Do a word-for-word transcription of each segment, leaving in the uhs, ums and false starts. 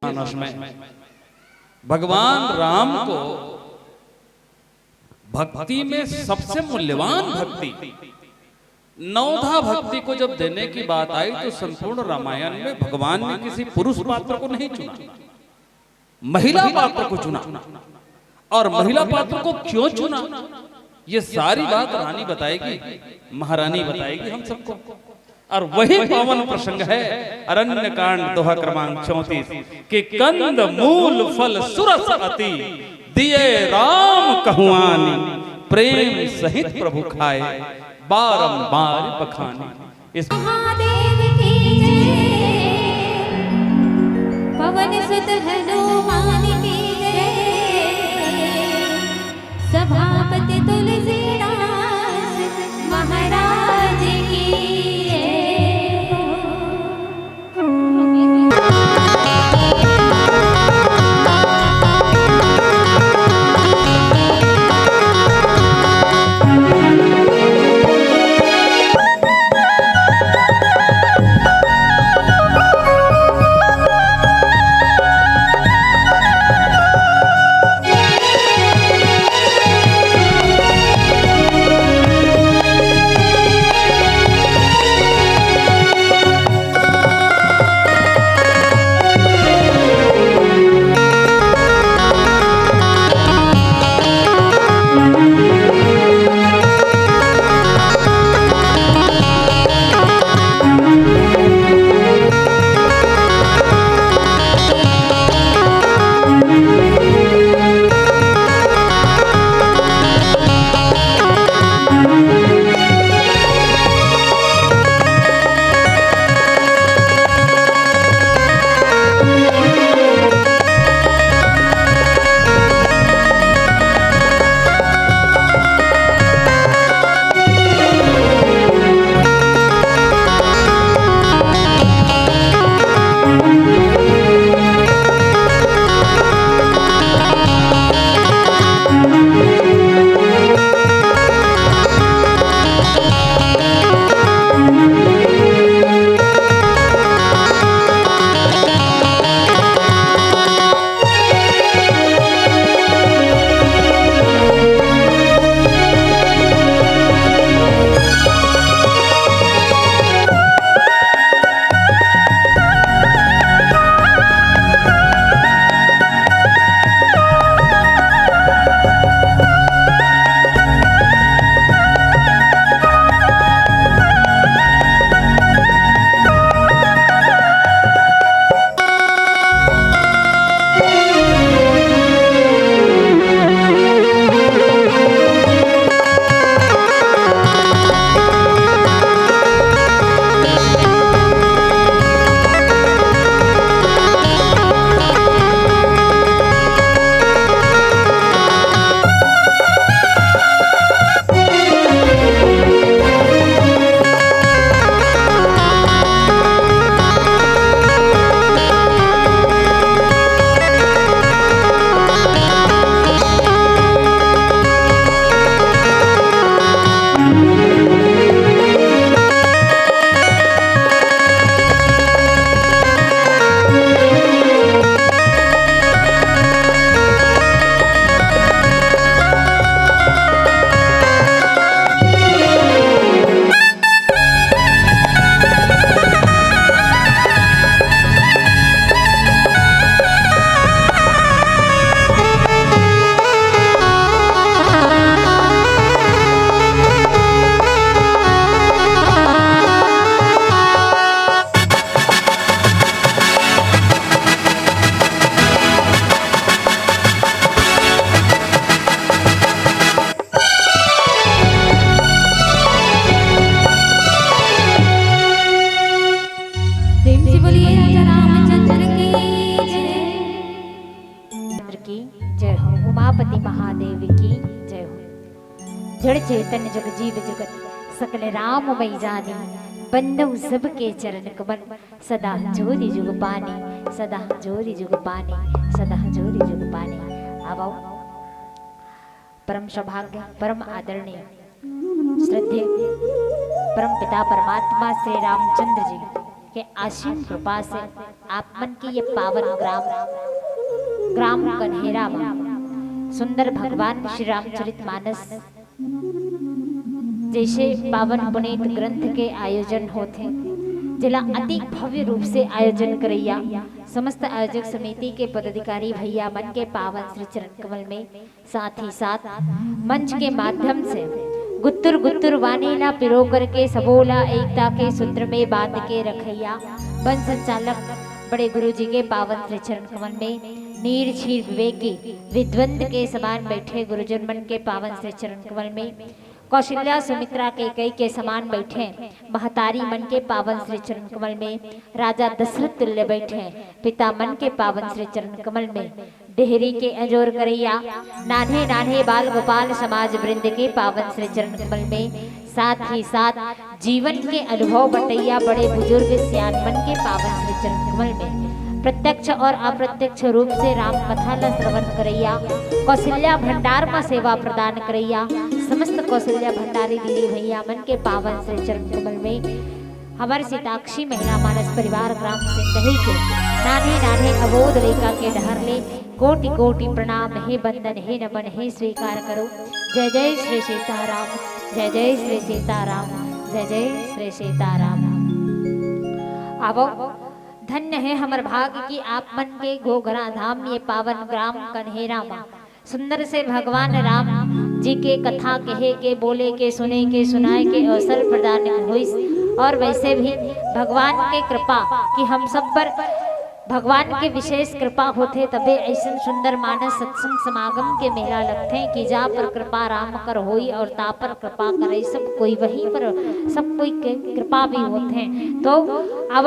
मानस में भगवान राम को भक्ति में सबसे मूल्यवान भक्ति, नवधा भक्ति को जब देने की बात आई, तो संपूर्ण रामायण में भगवान ने किसी पुरुष पात्र को नहीं चुना, महिला पात्र को चुना। और महिला पात्र को क्यों चुना, ये सारी बात रानी बताएगी, महारानी बताएगी हम सबको। और वही पावन प्रसंग है अरण्य कांड, दोहा क्रमांक चौंतीस, कि कंद मूल फल सुरस अति, दिए राम कहुआनी, प्रेम सहित प्रभु खाए, बारंबार बखानी। इस महादेव की जय, पवन सुत हनुमान की जय, सभापति तुलसीदास महाराज की जय। प्रेम से बोलिए राजा रामचंद्र की जय। चंद्र की जय हो, उमापति महादेव की जय हो। जड़ चैतन्य जग जीव जगत, सकल राममय जानी, बंदउ सबके चरण कमल, सदा जोरि जुग पानी, सदा जोरि जुग पानी, सदा जोरि जुग पानी। आवो। परम सौभाग्य, परम आदरणीय, श्रद्धेय, परम पिता परमात्मा श्री रामचंद्र जी के असीम कृपा से आप मन के ये पावन ग्राम, ग्राम कन्हेरा में सुंदर भगवान श्री रामचरित मानस जैसे पावन पुनीत ग्रंथ के आयोजन होथे, जेला अति भव्य रूप से आयोजन करैया समस्त आयोजक समिति के पदाधिकारी भैया मन के पावन श्री चरण कमल में, साथ ही साथ मंच के माध्यम से गुत्तुर गुत्तुर वाणी ला पिरो करके सबो ला एकता के सूत्र में बांध के रखैया मंच संचालक बड़े गुरु जी के पावन श्री चरण कमल में, नीर क्षीर विवेकी विद्वंत के समान बैठे गुरुजन मन के पावन श्री चरण कमल में, कौशल्या सुमित्रा कैकेयी के समान बैठे महतारी मन के पावन श्री चरण कमल में, राजा दशरथ तुल्य बैठे पिता मन के पावन श्री चरण कमल में, डेहरी के अंजोर करैया नान्हे नान्हे बाल गोपाल समाज वृंद के पावन श्री चरण कमल में, साथ ही साथ जीवन के अनुभव बटैया बड़े बुजुर्ग सियान मन के पावन श्री चरण कमल में, प्रत्यक्ष और अप्रत्यक्ष रूप से राम कथा ला श्रवण करैया कौशल्या भंडार में सेवा प्रदान करैया समस्त कौशल्या भंडारी दीदी भैया मन के पावन श्री चरण कमल में, हमर सीताक्षी महिला मानस परिवार ग्राम सिंदही के नान्हे नान्हे अबोध लइका के डहर ले कोटि कोटि प्रणाम हे, वंदन हे, नमन हे, स्वीकार करो। जय जय श्री सीताराम, जय जय श्री सीताराम, जय जय श्री सीताराम। आवो, धन्य हे हमर भाग कि आप मन के घोघरा धाम ये पावन ग्राम कन्हेरा मा सुंदर से भगवान राम जी के कथा कहे के, बोले के, सुने के, सुनाए के अवसर प्रदान होइस। और वैसे भी भगवान के कृपा कि हम सब पर भगवान के विशेष कृपा होथे, तबे ऐसन सुंदर मानस सत्संग समागम के मेला लगथे कि जा पर कृपा राम कर होई और ता पर कृपा करे सब कोई, वहीं पर सब कोई के कृपा भी होथे। तो अब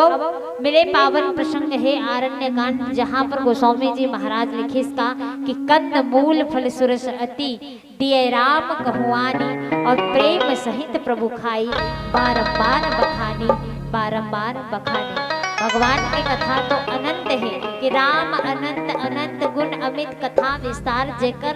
मिले पावन प्रसंग हे आरण्य कांड, जहाँ पर गोस्वामी जी महाराज लिखिस का कि कंद मूल फल सुरस अति दिए राम कहुआनी और प्रेम सहित प्रभु खाई बारंबार बखानी, बारंबार बखानी। भगवान के कथा तो अनंत हे कि राम अनंत अनंत गुण अमित कथा विस्तार, जेकर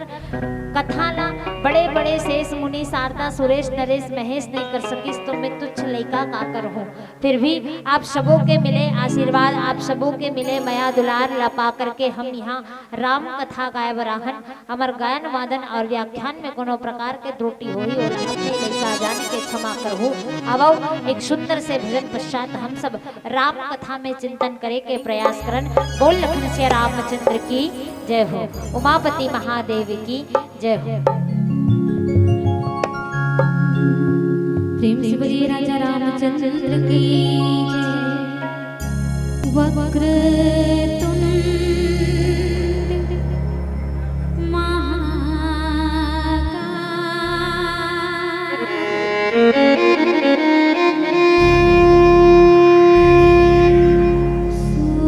कथा ला बड़े बड़े शेष मुनि शारदा सुरेश नरेश महेश नहीं कर सकिस, तो मैं तुच्छ लइका का करहूँ। फिर भी आप सबो के मिले आशीर्वाद, आप सबो के मिले मया दुलार ला पा करके हम यहाँ राम कथा गाए बर आहन। हमर गायन वादन और व्याख्यान में कोनो प्रकार के त्रुटि होही और हमने लइका जान के क्षमा करहु। अब एक सुंदर से भजन पश्चात हम सब राम कथा में चिंतन करे के प्रयास करन। बोल लखन सिया रामचंद्र की जय हो, उमापति महादेव की जय हो। प्रेम से बोलिए राजा रामचंद्र की जय। वक्रतुंड महाकाय।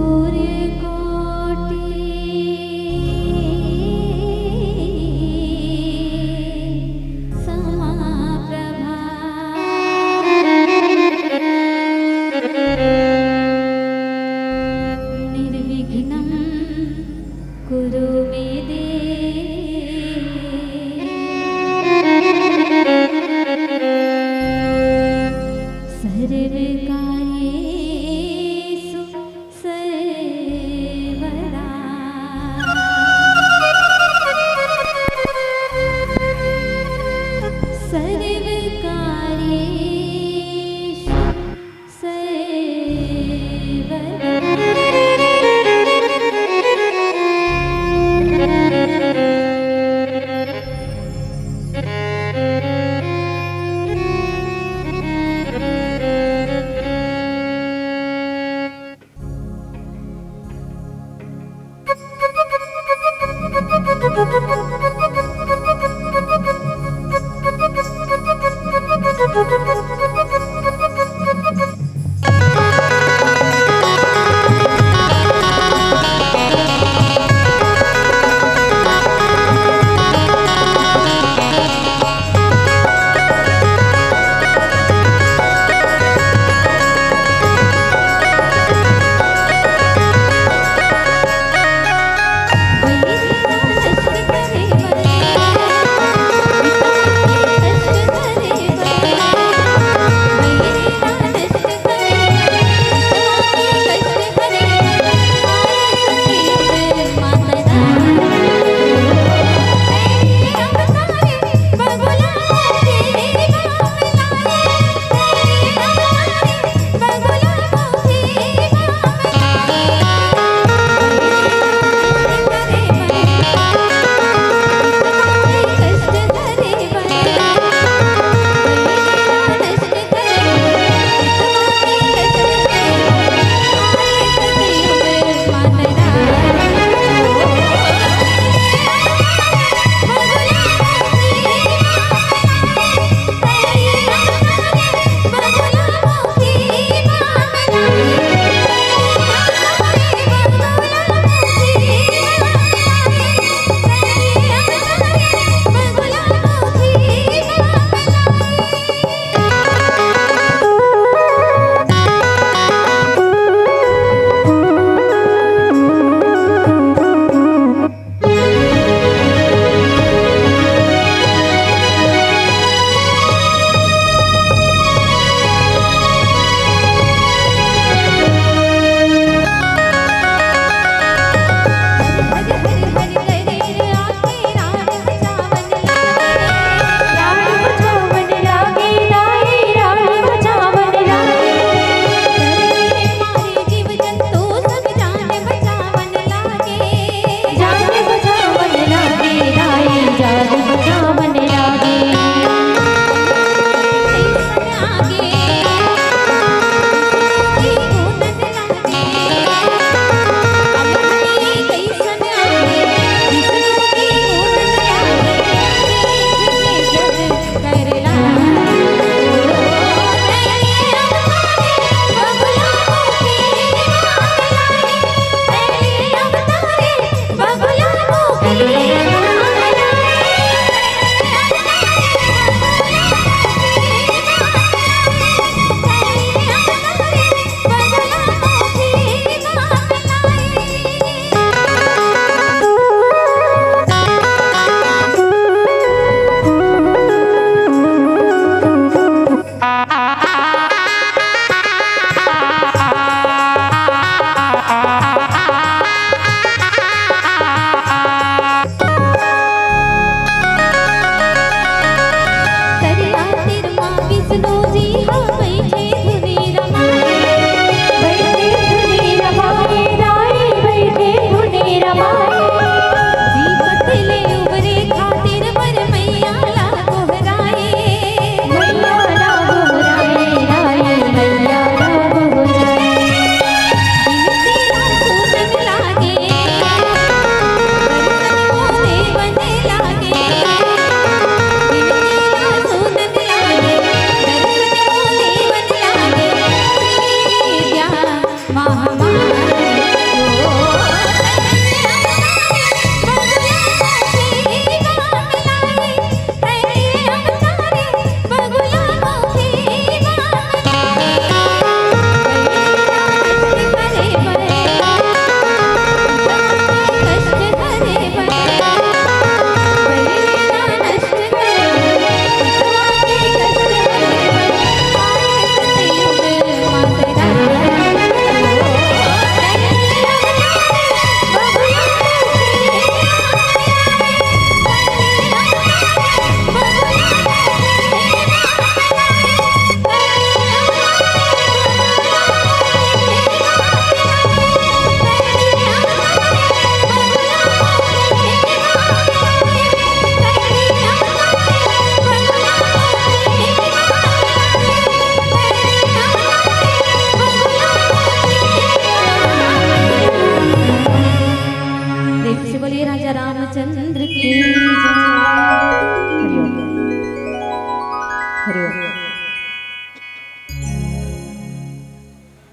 सूर्यकोटि समाप्रभा। निर्विघ्नं कुरु मे देव। सर्वकार्येषु सर्वदा। सर्वकार्येषु सर्वदा।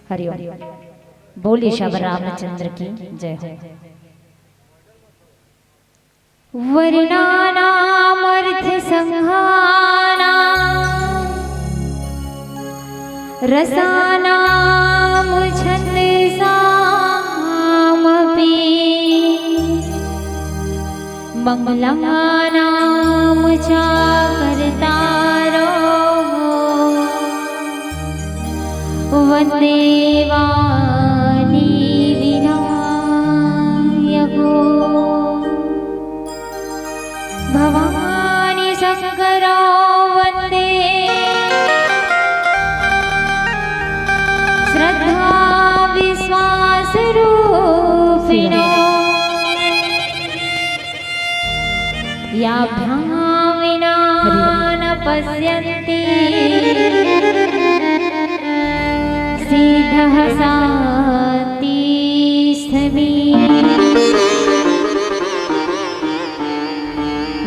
हरिओम। बोलिए सब रामचंद्र की जय हो। वर्णानामर्थ संघानां रसानां छंदसामपि मंगलानां च कर्तारो वंदे वाणी विनायको। भवानी शंकरो वंदे श्रद्धा विश्वास रूपिणो। याभ्यां विना न पश्यन्ति सिद्धः सा तिष्ठति।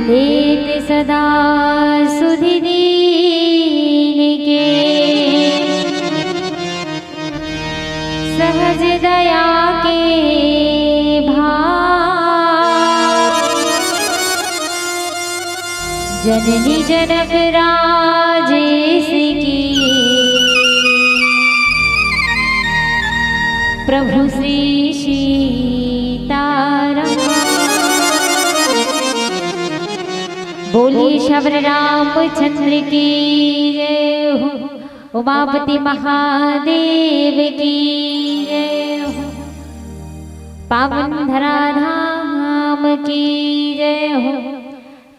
लेत सदा सुधि दीन के सहज दया के भाव। जननी जनक राजेश की प्रभु श्री सीताराम। बोलिए शबर रामचंद्र की जय हो। उमापति महादेव की जय हो। पावन धराधाम की जय हो।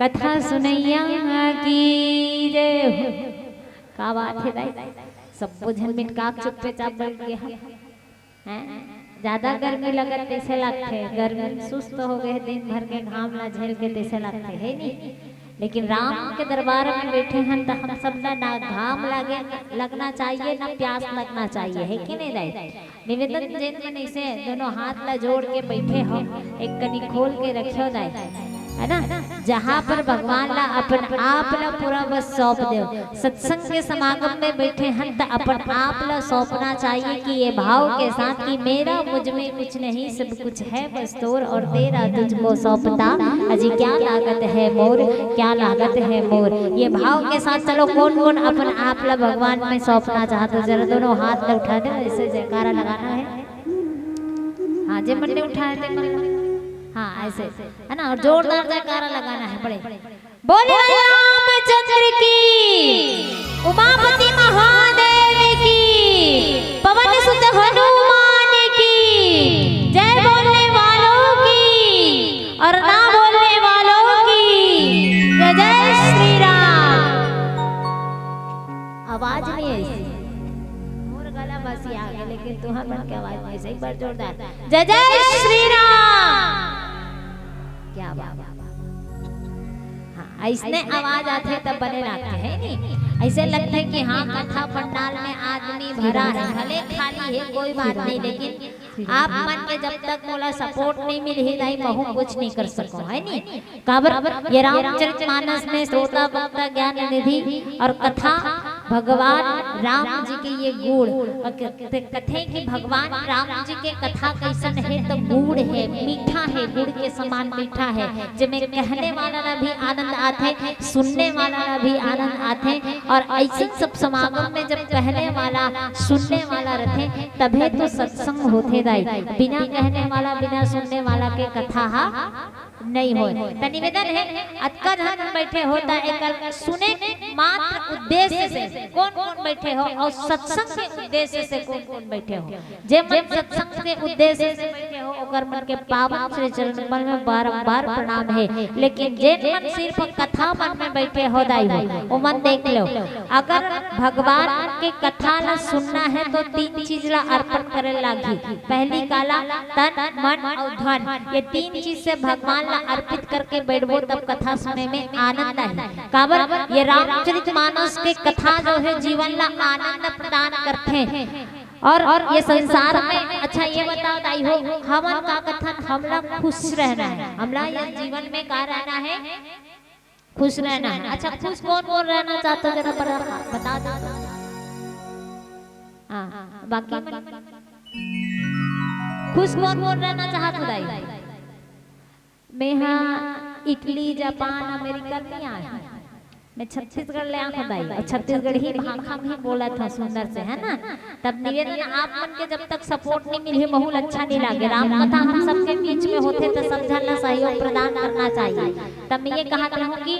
कथा सुनैया की जय हो। का बात हे दाई, सब्बो झन मिटका के चुप्पे चाप बइठ गे हे। हैं? ज्यादा गर्मी लगत तइसे लगथे, गर्मी में सुस्त हो गे, दिन भर के घाम ला झेल के तइसे लगथे, हे नी? लेकिन राम के दरबार में बइठे हन त हम सब ला ना घाम लागे, लगना चाहिए, ना प्यास लगना चाहिए, हे कि नहीं दाई? निवेदन, जेन मन अइसे दोनों हाथ ला जोड़ के बइठे हो, एक कनी खोल के रखियो दाई, हे ना? जहाँ पर भगवान ला अपन आप ला पूरा बस सौंप देव। सत्संग के समागम में बइठे हन त अपन आप ला सौंपना चाहिए कि ये भाव के साथ कि मेरा मुझ में कुछ नहीं, सब कुछ है बस तोर और तेरा तुझको सौंपता। अजी क्या लागत है मोर, क्या लागत है मोर। ये भाव के साथ चलो, कौन कौन अपन आप ला भगवान में सौंपना चाहत हो, जरा दोनों हाथ ला उठा दे, ऐसे जयकारा लगाना है। हाँ, जे मन ने उठाए ते मन ला। हाँ, ऐसे, है ना? और जोरदार जयकारा लगाना है, बड़े। बोले रामचंद्र की, उमापति महादेव की, पवन सुत हनुमान की, जय बोलने वालों की और ना बोलने वालों की जय। जय श्री राम। आवाज नहीं आई, मोर गला बस आ गया, लेकिन तुहर मन के आवाज नहीं, सही बार जोरदार। जय जय श्री राम। क्या बात। हाँ, अइसने आवाज आथे तब बने लागथे, हे नी? अइसे लगथे कि हाँ, कथा पंडाल में आदमी भरा हे, भले खाली हे, कोई बात नहीं, लेकिन आप मन के जब तक मोला सपोर्ट नहीं मिलही, नहीं महूँ कुछ नहीं कर सकूँ, हे नी? काबर ये रामचरित मानस में श्रोता वक्ता ज्ञान निधि और कथा भगवान राम जी के ये गुण, कथे कि भगवान राम जी के कथा कइसन हे, तो गुड़ हे, मीठा हे, गुड़ के समान मीठा हे, जेमे कहने वाला ला भी आनंद आथे, सुनने वाला ला भी आनंद आथे। और अइसन सब समागम में जब कहने वाला, सुनने वाला रथे, तभे तो सत्संग होथे दाई। बिना कहने वाला, बिना सुनने वाला के कथा हा नहीं होय। त निवेदन हे, अतका झन बइठे हो त एकर सुने के मात्र उद्देश्य से कोन कोन बइठे हो और सत्संग के उद्देश्य से कोन कोन बइठे हो? जे मन सत्संग के उद्देश्य से बइठे हो, ओकर मन के पावन श्री चरण कमल में बारंबार प्रणाम हे। लेकिन जे मन सिर्फ कथा मन में बइठे हो दाई हो, ओ मन देख लो, अगर भगवान के कथा ला सुनना हे तो तीन चीज ला अर्पण करे लागही। पहली काला, तन, मन अउ धन, ये तीन चीज से भगवान ला अर्पित करके बैठबो तब कथा सुने में आनंद आही। काबर ये रामचरित मानस के कथा जो हे जीवन ला आनंद प्रदान करथे। और, और ये संसार में, अच्छा ये बताओ दाई हो, हमन का कथन, हमला खुश रहना हे, हमला ये जीवन में का रहना हे? खुश रहना हे। अच्छा, खुश कौन कौन रहना चाहते हो, जरा बता, बता दो। हाँ, बाकी मन खुश कोन कोन रहना चाहत हो दाई? मैं हा इटली, जापान, अमेरिका नहीं आए हूँ। मैं छत्तीसगढ़ ले आए हूँ दाई, और छत्तीसगढ़ी भाखा में ही बोलत हूँ सुंदर से, है ना? तब निवेदन, आप मन के जब तक सपोर्ट नहीं मिलही, माहौल अच्छा नहीं लागे। राम कथा हम सबके बीच में होथे तो सब झन ला सहयोग प्रदान करना चाहिए। तब मैं ये कहत हूँ कि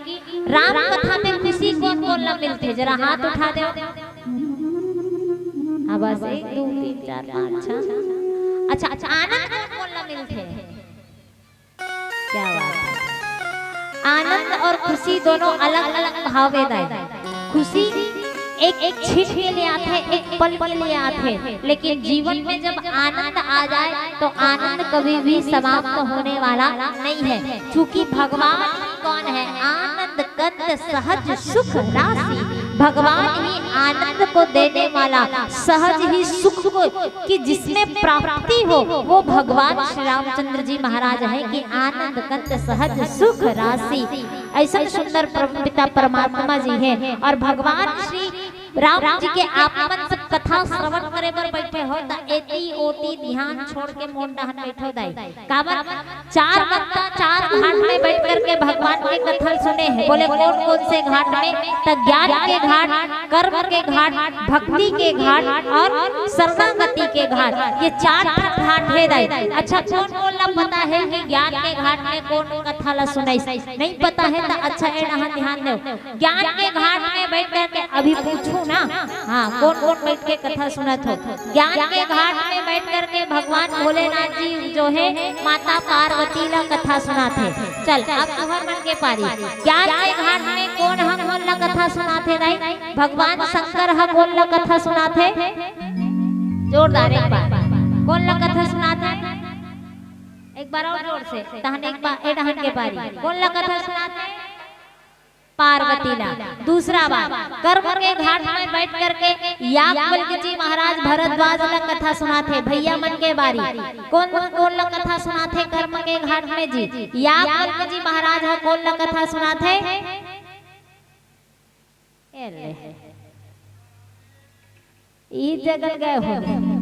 राम कथा में खुशी कोन कोन ला मिलथे, जरा हाथ उठा दे। हाँ, बस एक, दो, तीन, चार, पाँच, छह। अच्छा, अच्छा, आनंद कोन कोन ला मिलथे? क्या बात है। आनंद और खुशी दोनों अलग-अलग भाव हे दाई। खुशी एक, एक छिन के लिए आथे, एक पल के लिए आथे, लेकिन जीवन में जब आनंद आ जाए तो आनंद कभी भी समाप्त होने वाला नहीं है, क्योंकि भगवान ही कौन है? आनंद कंद सहज सुख राशि। भगवान ही आनंद को देने वाला, सहज ही सुख को, कि जिसमें प्राप्ति हो, वो भगवान श्री रामचंद्र जी महाराज है कि आनंद कंद सहज सुख राशि। ऐसा सुंदर परम पिता परमात्मा जी है। और भगवान श्री राम जी के आप मन सब कथा श्रवण करे बर बैठे हो, त एती ओती ध्यान छोड़ के मोन डहन बैठो दाई। काबर? चार बत्ता, चार घाट में बैठ करके भगवान के कथा सुने हैं। बोले, कौन कौन से घाट में? त ज्ञान के घाट, कर्म के घाट, भक्ति के घाट और शरणागति के घाट, ये चार ठन घाट हे दाई। अच्छा, कौन कौन ला पता है कि ज्ञान के घाट में कौन कथा ला सुनाइस? नहीं पता है त अच्छा, ए डहन ध्यान देव। ज्ञान के घाट में बैठ करके अभी पूछू ना, हाँ, कौन कौन बैठ के कथा सुनत हो? ज्ञान के घाट में बैठ करके भगवान भोलेनाथ जी जो है, माता पार्वती ला कथा सुनाथे। चल, अब तुहर मन के पारी। ज्ञान के घाट में कोन ह कोन ला कथा सुनाथे दाई? भगवान शंकर ह कोन ला कथा सुनाथे? जोरदार एक बार। कोन ला कथा सुनाथे? एक बार और जोर से। तहन एक बार, ए डहन के पारी। कोन ला कथा सुनाथे? पार्वती ला। दूसरा बात, कर्म के घाट में बैठ करके याज्ञवल्क्य जी महाराज भरद्वाज ला कथा सुनाथे। भैया मन के बारी, कोन कोन ला कथा सुनाथे कर्म के घाट में जी? याज्ञवल्क्य जी महाराज ह कोन ला कथा सुनाथे? ए ले। ई जगल गए हो।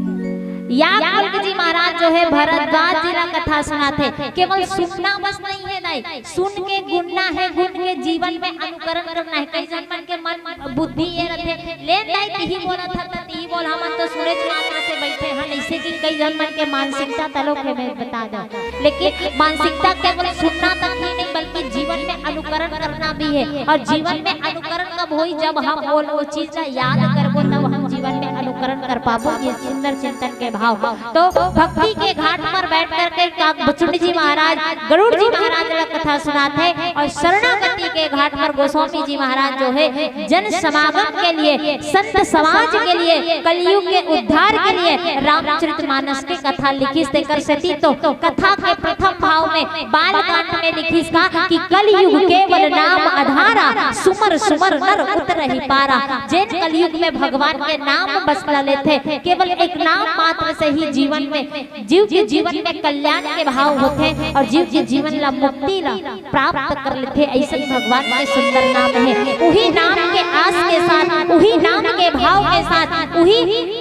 याज्ञवल्क्य जी महाराज जो है भरद्वाज जी ला कथा सुनाथे। केवल सुनना बस नहीं है दाई, सुन के गुनना है, गुन के जीवन में अनुकरण करना है। कई झन मन के मन बुद्धि ये रथे, "ले दाई तिही बोलत हस त तिही बोल, हमन तो सुने चुनाव से बैठे हन।" ऐसे कि कई झन मन के मानसिकता तलोक है, मैं बता दो। लेकिन मानसिकता केवल सुनना तक ही नहीं, बल्कि जीवन में अनुकरण करना भी है। और जीवन में अनुकरण कब होई? जब हम वो, वो चीज ला याद करबो, तब हम जीवन में अनुकरण कर पाबो। ये सुंदर चिंतन के भाव। तो भक्ति के घाट पर बैठ करके काकभुचुंड जी महाराज, गरुड़ जी महाराज ला कथा सुनाथे और शरणागति के घाट पर गोस्वामी जी महाराज जो है जन समागम के लिए, संत समाज के लिए, कलयुग के उद्धार के लिए रामचरित मानस के कथा लिखिस। तेकर सेती तो कथा के प्रथम भाव में बाल कांड में लिखिस का कि कलयुग केवल नाम आधारा, सुमर सुमर नर उतरहि पारा। जेन कलयुग में भगवान के नाम बस ला लेथे, केवल एक नाम मात्र से ही जीवन में, जीव के जीवन में कल्याण के भाव होथे और जीव के जीवन ला मुक्ति ला प्राप्त कर लेथे। ऐसन भगवान के सुंदर नाम है। उही नाम के आस के साथ, उही नाम के भाव के साथ, उही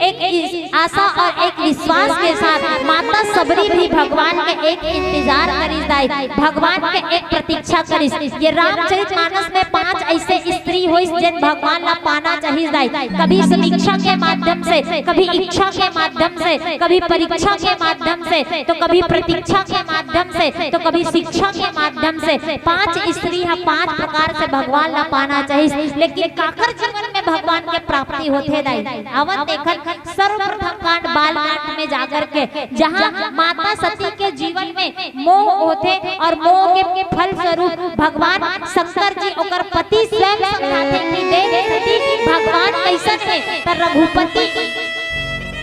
एक इस आशा और एक विश्वास के साथ माता सबरी भी भगवान के एक इंतजार करिस दाई, भगवान के एक प्रतीक्षा करिस। ये रामचरित मानस में पांच ऐसे स्त्री होइस जेन भगवान ला पाना चाहिस दाई। कभी समीक्षा के माध्यम से, कभी इच्छा के माध्यम से, कभी परीक्षा के माध्यम से, तो कभी प्रतीक्षा के माध्यम से, तो कभी शिक्षा के माध्यम से। पांच स्त्री ह पांच प्रकार से भगवान ला पाना चाहिस, लेकिन काकर जीवन में भगवान के प्राप्ति होथे दाई? आवन देखन सर्वप्रथम कांड बाल कांड में जाकर के, जहाँ माता सती के जीवन में मोह होथे और मोह के फल स्वरूप भगवान शंकर जी ओकर पति स्वयं समझाथे कि देख सती, भगवान कैसन है, त रघुपति,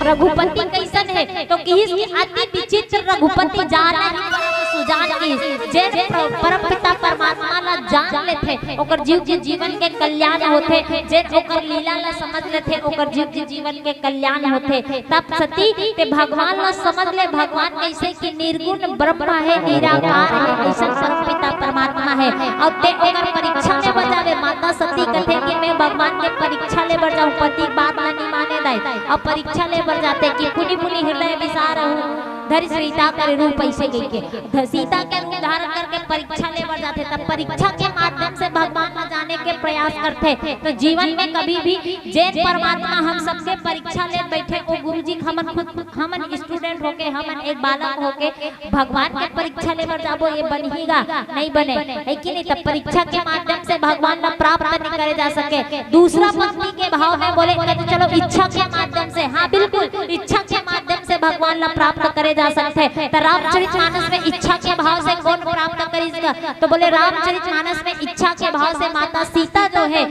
रघुपति कैसन है, तो किहिस कि अति विचित्र रघुपति जान ही परम सुजान। किहिस जेन प्र-, परम पिता परमात्मा ला जान लेथे, ओकर जीव के जीवन के कल्याण होथे। जेन ओकर लीला ला समझ लेथे, ओकर जीव के जीवन के कल्याण होथे। तब सती ते भगवान ला समझ ले, भगवान कैसे कि निर्गुण ब्रह्म है, निराकार है, ऐसन परम पिता परमात्मा है। और ते ओकर परीक्षा में जावे। माता सती कथे कि मैं भगवान के परीक्षा ले बर जाऊं, पति के बात ला नहीं माने दाई, अब परीक्षा ले बर जाथे कि पुनि पुनि हृदय विसारहु धरि सीता कर रूप, ऐसे कहिके ध-, सीता के रूप धारण करके परीक्षा ले बर जाथे। तब परीक्षा के माध्यम से भगवान ला जाने के प्रयास करथे। तो जीवन में कभी भी जेन परमात्मा हम सबके परीक्षा ले बैठे, वो गुरुजी हमन खुद, हमन स्टूडेंट होके, हमन एक बालक होके भगवान के परीक्षा ले बर जाबो, ये बनही गा, नहीं बने, है कि नहीं? तब परीक्षा के माध्यम से भगवान ला प्राप्त नहीं करे जा सके। दूसरा पंक्ति के भाव में बोले कि चलो इच्छा के माध्यम से, हाँ बिल्कुल, इच्छा के माध्यम से भगवान ला प्राप्त करे जा सकथे। तो रामचरित मानस में इच्छा के भाव से कौन प्राप्त करिस गा? तो बोले रामचरित मानस में इच्छा के भाव से माता सीता जो है,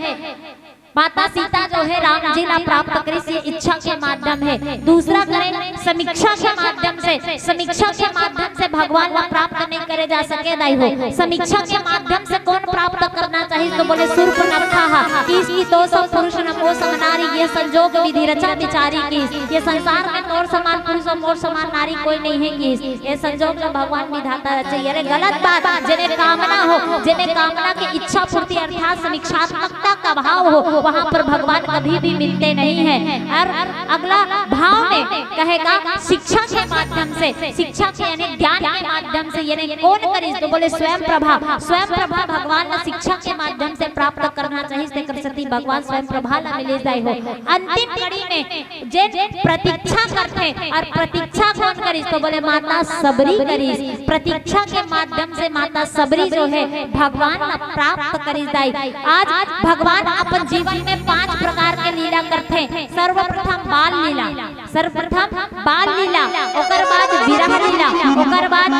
माता सीता जो है राम जी ला प्राप्त करिस ये इच्छा के माध्यम है। दूसरा करें समीक्षा के माध्यम से, समीक्षा के माध्यम से भगवान ला प्राप्त नहीं करे जा सके दाई हो। समीक्षा के माध्यम से कौन प्राप्त करना चाहिए? तो बोले सूर्पनखा हा, किहिस कि तो सम पुरुष न को सम नारी, ये संजोग विधि रचा बिचारी किहिस। ये संसार में तोर समान पुरुष और मोर समान नारी कोई नहीं है किहिस। ये संजोग ला भगवान विधाता रचे। अरे गलत बात, जेमे कामना हो, जेमे कामना के इच्छा पूर्ति अर्थात समीक्षात्मकता का भाव हो, वहाँ पर भगवान कभी भी मिलते नहीं है। और अगला भाव में कहेगा शिक्षा के माध्यम से, शिक्षा के यानी ज्ञान के माध्यम से, यानी कौन करिस? तो बोले स्वयं प्रभा, स्वयं प्रभा भगवान ला शिक्षा के माध्यम से प्राप्त करना चाहिए। तेकर सेती भगवान स्वयं प्रभा ला मिले जाए हो। अंतिम कड़ी में जे प्रतीक्षा करथे और प्रतीक्षा कौन करिस? तो बोले माता सबरी करिस। प्रतीक्षा के माध्यम से माता सबरी जो है भगवान ला प्राप्त करिस दाई। आज भगवान अपन जीवन में पांच प्रकार के लीला करथे। सर्वप्रथम बाल लीला, सर्वप्रथम बाल लीला, ओकर बाद विरह लीला, ओकर बाद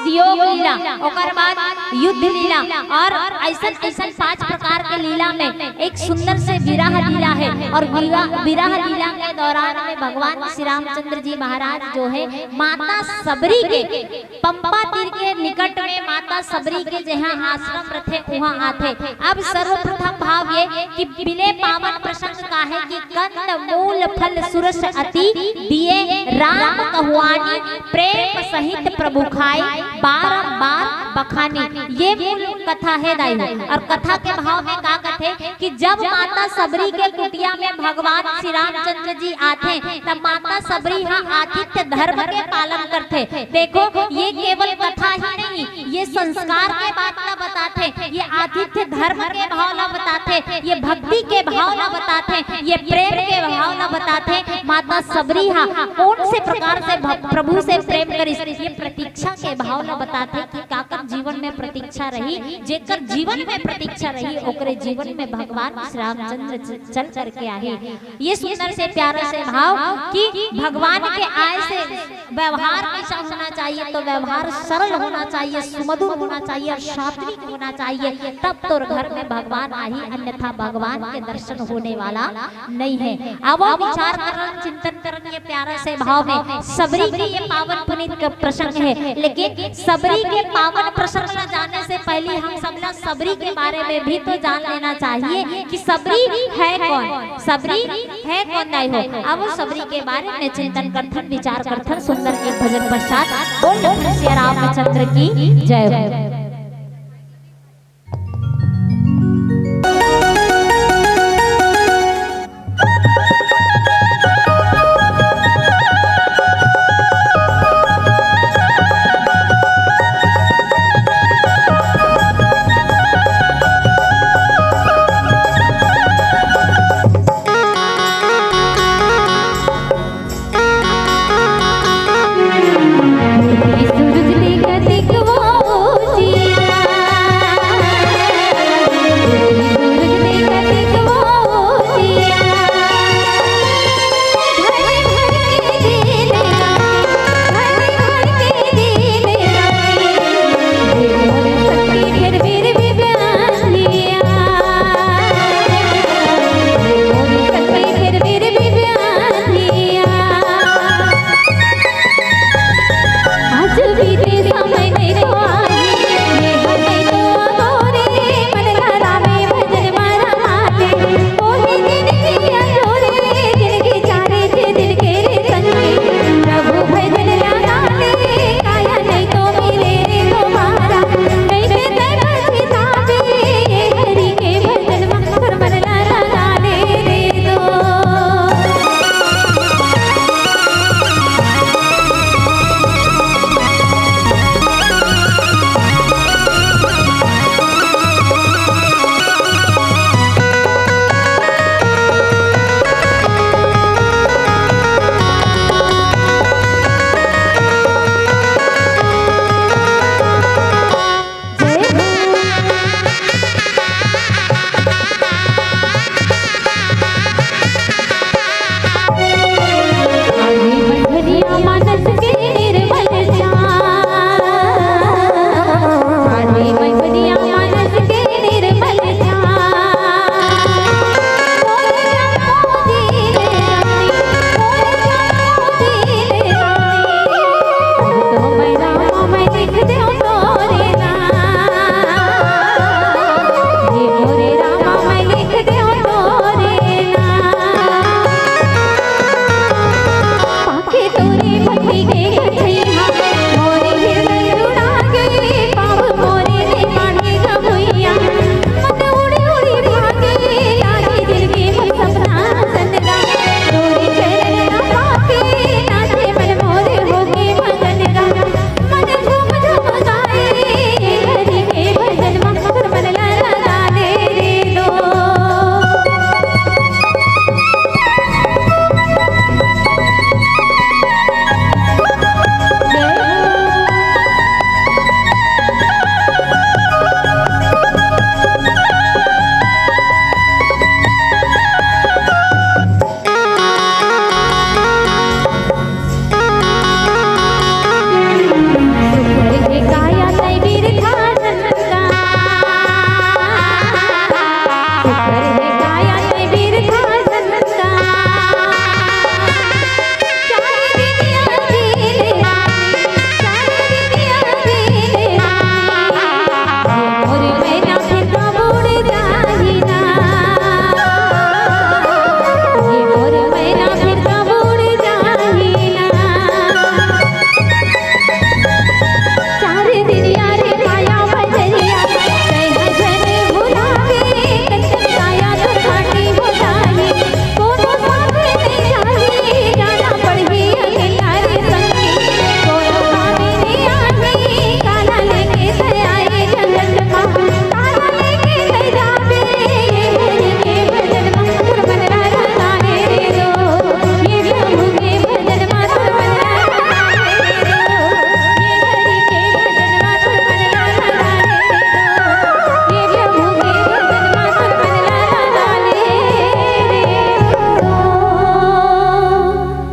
वियोग लीला, ओकर बाद युद्ध लीला और ऐसन ऐसन पांच प्रकार के लीला में एक सुंदर से विरह लीला है। और विरह, विरह लीला के दौरान में भगवान श्री रामचंद्र जी महाराज जो है माता सबरी के पंपा तीर के निकट में माता सबरी के जहाँ आश्रम रथे उहाँ आथे। अब सर्वप्रथम भाव ये कि मिले पावन प्रसंग काहे कि कंद मूल फल सुरस अति दिए राम कहुआनी प्रेम सहित प्रभु खाए बारंबार बखानी। ये मूल कथा है दाई हो। और कथा के भाव में का कथे कि जब माता सबरी के कुटिया में भगवान श्री रामचंद्र जी आथे, तब माता सबरी हा आतिथ्य धर्म के पालन करथे। देखो, ये केवल कथा ही नहीं, ये संस्कार के बात ला बताथे, ये आतिथ्य धर्म के भाव ला बताथे, ये भक्ति के भाव ला बताथे, ये प्रेम के भाव ला बताथे। माता सबरी हा कौन से प्रकार से भ-, प्रभु से प्रेम करिस, ये प्रतीक्षा के भाव ला बताथे कि काकर जीवन में प्रतीक्षा रही। जेकर जीवन में प्रतीक्षा रही, ओकरे जीवन में भगवान श्री रामचंद्र च-, चल करके आही। ये सुंदर से प्यारा से भाव कि भगवान के आय से व्यवहार कैसा होना चाहिए, तो व्यवहार सरल होना चाहिए, सुमधुर होना चाहिए और सात्विक होना चाहिए, तब तोर घर में भगवान आही, अन्यथा भगवान के दर्शन होने वाला नहीं है। अब वो विचार करन, चिंतन करन ये प्यारा से भाव में। सबरी के ये पावन पुनीत का प्रसंग है, लेकिन सबरी के पावन प्रसंग ला जाने से पहले हम सब ला सबरी के बारे में भी तो जान लेना चाहिए कि सबरी है कौन, सबरी है कौन दाई हो। अब वो सबरी के बारे में चिंतन करथन, विचार करथन, सुंदर एक भजन पश्चात। बोल लखन सिया रामचंद्र की जय हो।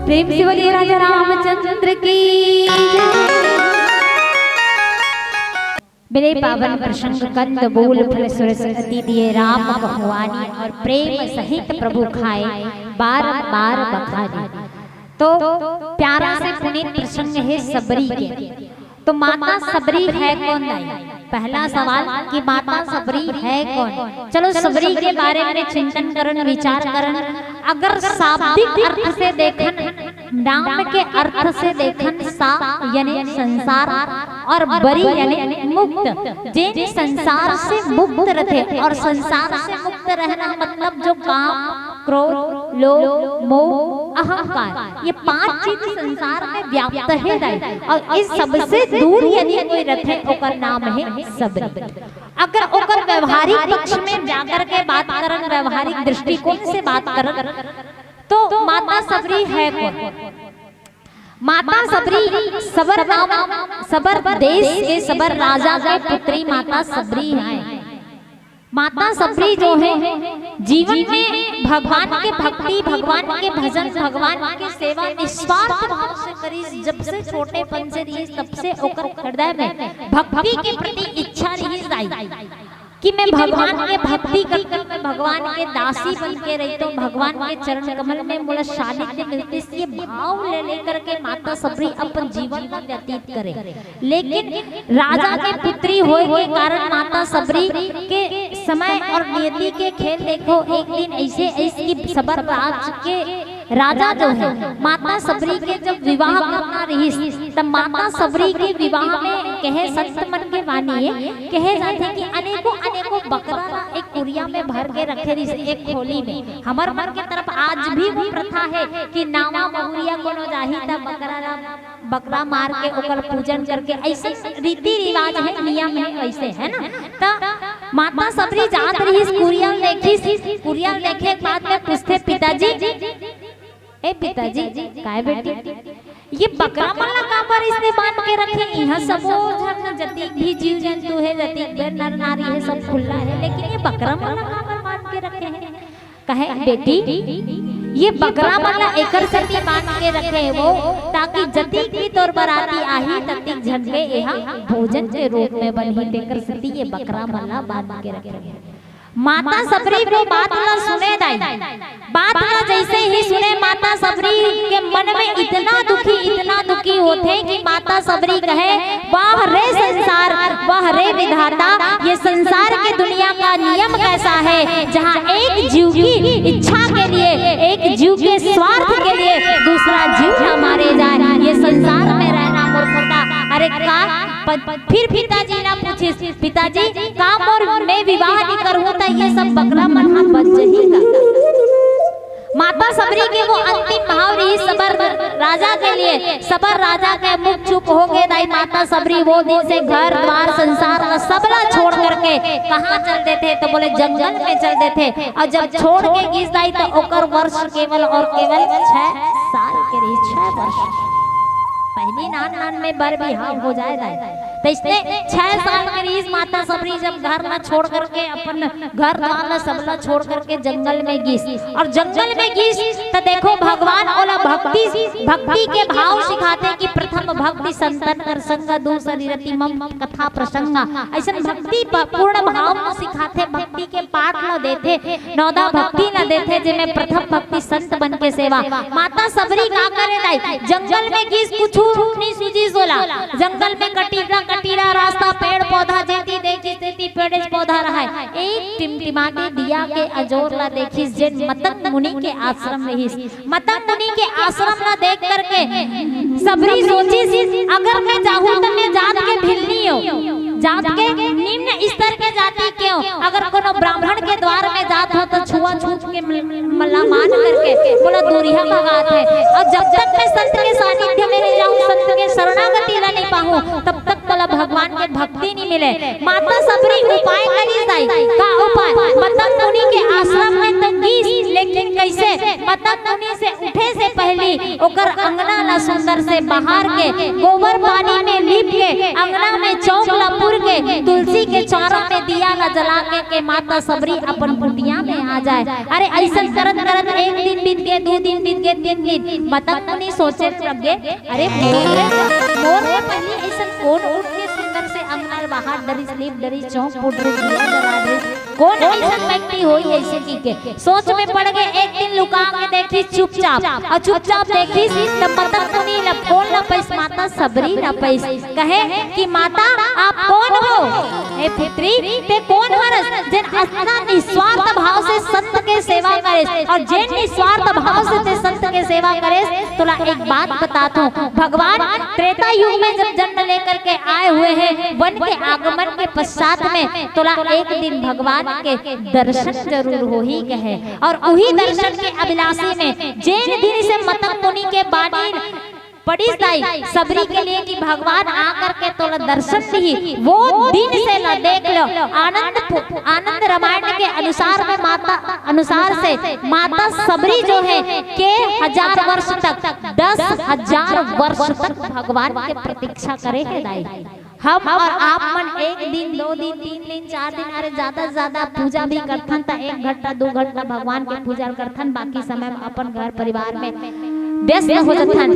प्रेम से बोलिए राजा रामचंद्र की जय। मेरे पावन प्रसंग कंद मूल फल सरस अति दिए राम भगवानी, और प्रेम सहित प्रभु खाए बार बार बखानी। तो प्यारा से पुनीत प्रसंग है सबरी के। तो माता सबरी है कौन दाई? पहला सवाल कि माता सबरी है कौन? चलो, सबरी के बारे में चिंतन करन, विचार करन। अगर शाब्दिक अर्थ से देखन, नाम के अर्थ से देखन, सा यानी संसार और बरी यानी मुक्त, जेन संसार से मुक्त रथे। और संसार से मुक्त रहना मतलब जो काम, क्रोध, लोभ, मोह, अहंकार, ये पांच चीज संसार में व्याप्त है दाई। और इस सबसे दूर यदि कोई रथे, ओकर नाम है सबरी। अगर ओकर व्यवहारिक पक्ष में जाकर के बात करन, व्यवहारिक दृष्टिकोण से बात करन, तो माता सबरी है कौन? माता सबरी सबर नाम, सबर देश के सबर राजा के पुत्री माता सबरी है। माता सबरी जो है, जीवन में भगवान के भक्ति, भगवान के भजन, भगवान के सेवा निस्वार्थ भाव से करिस। जब से छोटेपन से रहिस, तब से ओकर हृदय में भक्ति के प्रति इच्छा रहिस दाई कि मैं भगवान के भक्ति करके, मैं भगवान के दासी बन के रहितों, भगवान के चरण कमल में मोला सानिध्य मिलतिस, ये भाव ले लेकर के माता सबरी अपन जीवन ला व्यतीत करे। लेकिन राजा के पुत्री होए के कारण माता सबरी के समय और नियति के खेल देखो, एक दिन ऐसे ऐसे कि सबर राज के राजा जो है, माता सबरी के जब विवाह करना रहिस, तब माता सबरी के विवाह में कहे संत मन के वाणी है, कहे जाथे कि अनेकों अनेकों बकरा ला एक कुरिया में भर के रखे रहिस, एक खोली में। हमर मन के तरफ आज भी वो प्रथा है कि नावा बहुरिया कोनो जाही त बकरा ला, बकरा मार के ओकर पूजन करके, ऐसे रीति रिवाज है, नियम है, वैसे है ना। त माता सबरी जात रहिस, कुरिया ल देखिस, कुरिया ल देखे के बाद में पूछथे, "पिताजी, ए पिताजी, काय बेटी, ये बकरा मन ला काबर इसने बांध के रखे? इहाँ सबो झन जतिक भी जीव जंतु है, जतिक बेर नर नारी है, सब खुल्ला है, लेकिन ये बकरा मन ला काबर बांध के रखे हैं?" कहे, "बेटी, ये बकरा मन ला एकर सेती बांध के रखे वो, ताकि जतिक भी तोर बराती आही, ततिक झन के एहा भोजन के रूप में बनही, तेकर सेती ये बकरा मन ला बांध के रखे हैं।" माता सबरी वो बात ला सुने दाई, बात ला जैसे ही सुने, माता सबरी के मन में इतना दुखी, इतना दुखी होथे कि माता सबरी कहे, "वाह रे संसार, वाह रे विधाता, ये संसार की दुनिया का नियम कैसा है, जहाँ एक जीव की इच्छा के लिए, एक जीव के स्वार्थ के लिए दूसरा जीव ना मारे जाए। ये संसार में रहना मूर्खता।" अरे का प-, फिर पिताजी ला पूछिस, "पिताजी, का मोर मैं विवाह नहीं करूँ त ये सब बकरा मन ह बच जही का?" माता सबरी के वो अंतिम भाव रहिस सबर राजा के लिए, सबर राजा के मुख चुप हो गए दाई। माता सबरी वो दिन से घर द्वार संसार ला सबला छोड़ करके कहाँ चल देथे, तो बोले जंगल में चल देथे। और जब छोड़ के गिस दाई तो ओकर वर्ष केवल और केवल छह साल के रहिस, छह वर्ष। पहली नान नान में बर बिहाव हो जाए दाई। तो इसने छह साल के रहिस माता सबरी जब घर ला छोड़ करके अपन घर द्वार ला सबला छोड़ करके जंगल में गिस, और जंगल में गिस त देखो भगवान ओला भक्ति, भक्ति के भाव सिखाथे कि प्रथम भक्ति संतन कर संग, दूसरी रति मम कथा प्रसंग। ऐसन भक्ति प-, पूर्ण भाव में सिखाथे, भक्ति के पाठ ला देथे, नौदा भक्ति ला देथे, जेमे प्रथम भक्ति संत बन के सेवा। माता सबरी का करे दाई, जंगल में गिस कुछु नहीं सूझिस ओला, जंगल में कटीला कटीला रास्ता, पेड़ पौधा जेती देखिस तेती पेड़ पौधा रहय। एक टिमटिमाती दिया के अजोर ला देखिस, जेन मतंग मुनि के आश्रम रहिस। मतंग मुनि के आश्रम ला देख करके सबरी सोचिस, "अगर मैं जाहूं त मैं जात के भिलनी हो, जात के निम्न स्तर के जाति के हो। अगर कोनो ब्राह्मण के द्वार में जात हो त छुआछूत के म-, मला मान करके मोला दूरिहा भगात है।" और जब तक मैं संत के सानिध्य में नहीं जाऊं, संत के शरणागति ला नहीं पाऊं, तब तक मोला भगवान के भक्ति नहीं मिले। माता सबरी उपाय करिस दाई। का उपाय? मतंग मुनि के आश्रम में तो गिस, लेकिन कैसे? मतंग मुनि से बैठे से पहली ओकर अंगना ला सुंदर से बहार के, गोबर पानी में लीप के, अंगना में चौक ला पुर के, तुलसी के चारों में दिया ला जला के, के माता सबरी अपन कुटिया में आ जाए। अरे, ऐसन करत करत एक दिन बीत गे, दू दिन बीत गे, तीन दिन। मतंग मुनि सोचे लग गे, अरे, मोर ले, मोर ले पहली ऐसन कोन उठ के सुंदर से अंगना बहार डरिस, लीप डरिस, चौक पुर डरिस, दिया जला डरिस, कोन ऐसन व्यक्ति होही ऐसे कहिके सोच में पड़ गे। एक दिन लुका के देखिस चुपचाप, अउ चुपचाप देखिस त मतंग मुनि ला कोन ला पाइस, माता सबरी ला पाइस। कहे कि माता, आप कोन हो? हे पुत्री, तें कोन हरस, जेन अतना निस्वार्थ भाव से संत के सेवा करेस, अउ जेन निस्वार्थ भाव से तें संत के सेवा करेस, तोला एक बात बताथंव, भगवान त्रेता युग में जब जन्म लेकर के आए हुए हैं, वन के आगमन के पश्चात में तोला एक दिन भगवान के दर्शन जरूर होही कहे। अउ उही दर्शन के अभिलाषी में जेन दिन से मतंग मुनि के बानी पड़िस दाई सबरी के लिए कि भगवान आ करके तोला दर्शन दिही, वो दिन से ला देख लो, आनंद पु-, आनंद रामायण के अनुसार में माता, अनुसार से माता सबरी जो है के हजार वर्ष तक, दस हजार वर्ष तक भगवान के प्रतीक्षा करे हे दाई। हम अउ आप मन एक दिन, दो दिन, तीन दिन, चार दिन, अरे, ज्यादा से ज्यादा पूजा भी करथन त एक घंटा, दू घंटा भगवान के पूजा करथन, बाकी समय में अपन घर परिवार में व्यस्त हो जथन।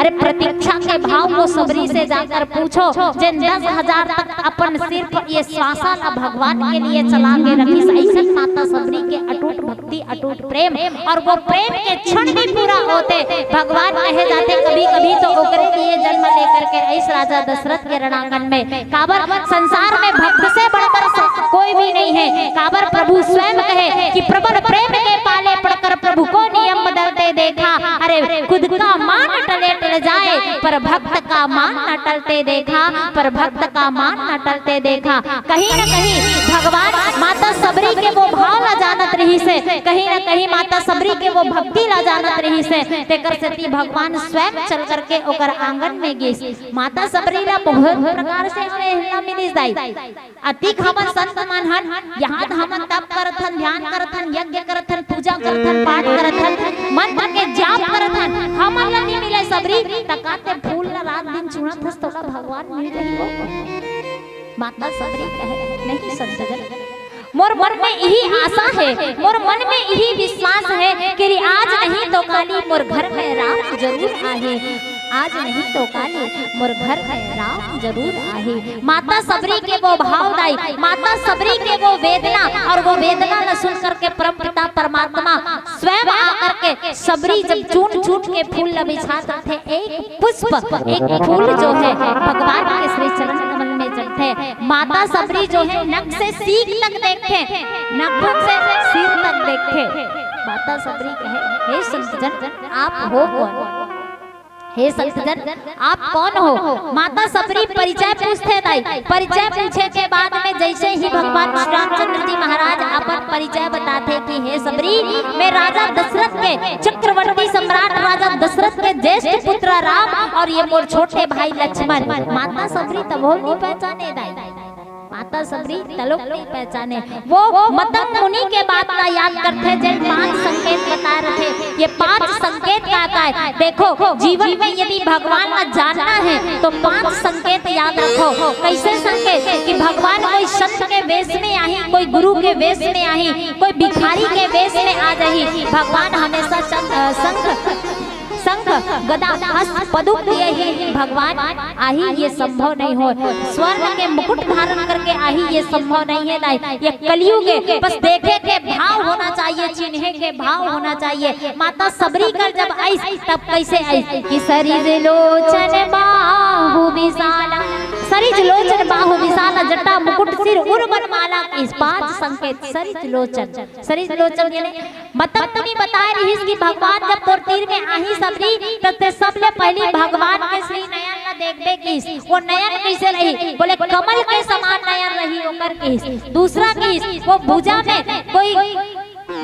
अरे, प्रतीक्षा के भाव को सबरी से जाकर पूछो, जेन दस हजार तक अपन सिर्फ ये श्वासा ला भगवान के लिए चला के रखिस, ऐसन माता सबरी के अटूट भक्ति, अटूट प्रेम, अउ वो प्रेम के क्षण भी पूरा होथे। भगवान कहे जाथे कभी-कभी तो ओकरे लिए जन्म लेकर के आइस राजा दशरथ के रणांगन में। काबर संसार में भक्त से बढ़कर स-, कोई भी नहीं है। काबर प्रभु स्वयं कहे कि प्रबल प्रेम के पाले पड़कर प्रभु को नियम बदलते देखा। अरे, खुद का मान टले टल जाए, पर भक्त का मान न टलते देखा, पर भक्त का मान न टलते देखा। कहीं न कहीं भगवान माता सबरी के वो भाव ला जानत रहिस हे, कहीं न कहीं माता सबरी के वो भक्ति ला जानत रहिस हे, तेकर सेती भगवान स्वयं चल करके ओकर आंगन में गिस। माता सबरी ला बहुत प्रकार से स्नेह ला मिलिस दाई। अतिक हमन संत मन हन, यहाँ त हमन तप करत हन, ध्यान करत हन, यज्ञ करत हन, पूजा करत हन, पाठ करत हन, मंत्र के जाप करत हन, हमन ला नहीं मिले सबरी, त का तें फूल ला रात दिन चुनत हस, तोला भगवान मिल जाही वो? माता सबरी कहे, नहीं संतजन, मोर मन में यही आशा है, मोर मन में यही विश्वास है कि आज नहीं तो काली मोर घर में राम जरूर आही, आज नहीं तो काली मोर घर में राम जरूर आही। माता सबरी के वो भाव दाई, माता सबरी के वो वेदना, अउ वो वेदना ला सुन करके परमपिता परमात्मा स्वयं आकर के सबरी जब चुन चुन के फूल ला बिछात रथे, एक पुष्प, एक फूल जो है भगवान के श्री चरण कमल में चढ़थे। माता सबरी जो है नक से सींग तक देखथे, नाखून से सिर तक देखथे। माता सबरी कहे, हे संतजन, आप हो कौन? हे संतजन, आप कौन हो? माता सबरी परिचय पूछथे दाई। परिचय पूछे के बाद में जैसे ही भगवान श्री रामचंद्र जी महाराज अपन परिचय बताथे कि हे सबरी, मैं राजा दशरथ के, चक्रवर्ती सम्राट राजा दशरथ के ज्येष्ठ पुत्र राम अउ ये मोर छोटे भाई लक्ष्मण। माता सबरी तभो नहीं पहचाने दाई। माता सबरी तलोक नहीं पहचाने। वो मतंग मुनि के बात ला याद करथे, जेन पांच संकेत बताए रथे। ये पांच संकेत का, का है? देखो, जीवन में यदि भगवान ला जानना है तो पांच संकेत याद रखो। कैसे संकेत? कि भगवान कोई संत के वेश में आही, कोई गुरु के वेश में आही, कोई भिखारी के वेश में आ जाही। भगवान हमेशा चंद-, अ, शंख, शंख, गदा, हस्त, पदुम लिए ही भगवान आही, ये संभव नहीं होय। स्वर्ण के मुकुट धारण करके आही, ये संभव नहीं है दाई। ये कलयुग है। बस देखे के भाव होना चाहिए, चिन्हे के भाव होना चाहिए। माता सबरी कर जब आइस, तब कैसे आइस? कि सरिज लोचन बाहु विशाला, सरिज लोचन बाहु विशाला, जटा मुकुट सिर उर वनमाला। इस पांच संकेत, सरिज लोचन, सरिज लोचन यानी मतंग मुनि बताए रहिस कि भगवान जब तोर तीर में आही सबरी, त तें सबले पहली भगवान के श्री नयन ला देखबे किस। वो नयन कैसे रही? बोले, कमल के समान नयन रही ओकर किस। दूसरा किस, वो भुजा में कोई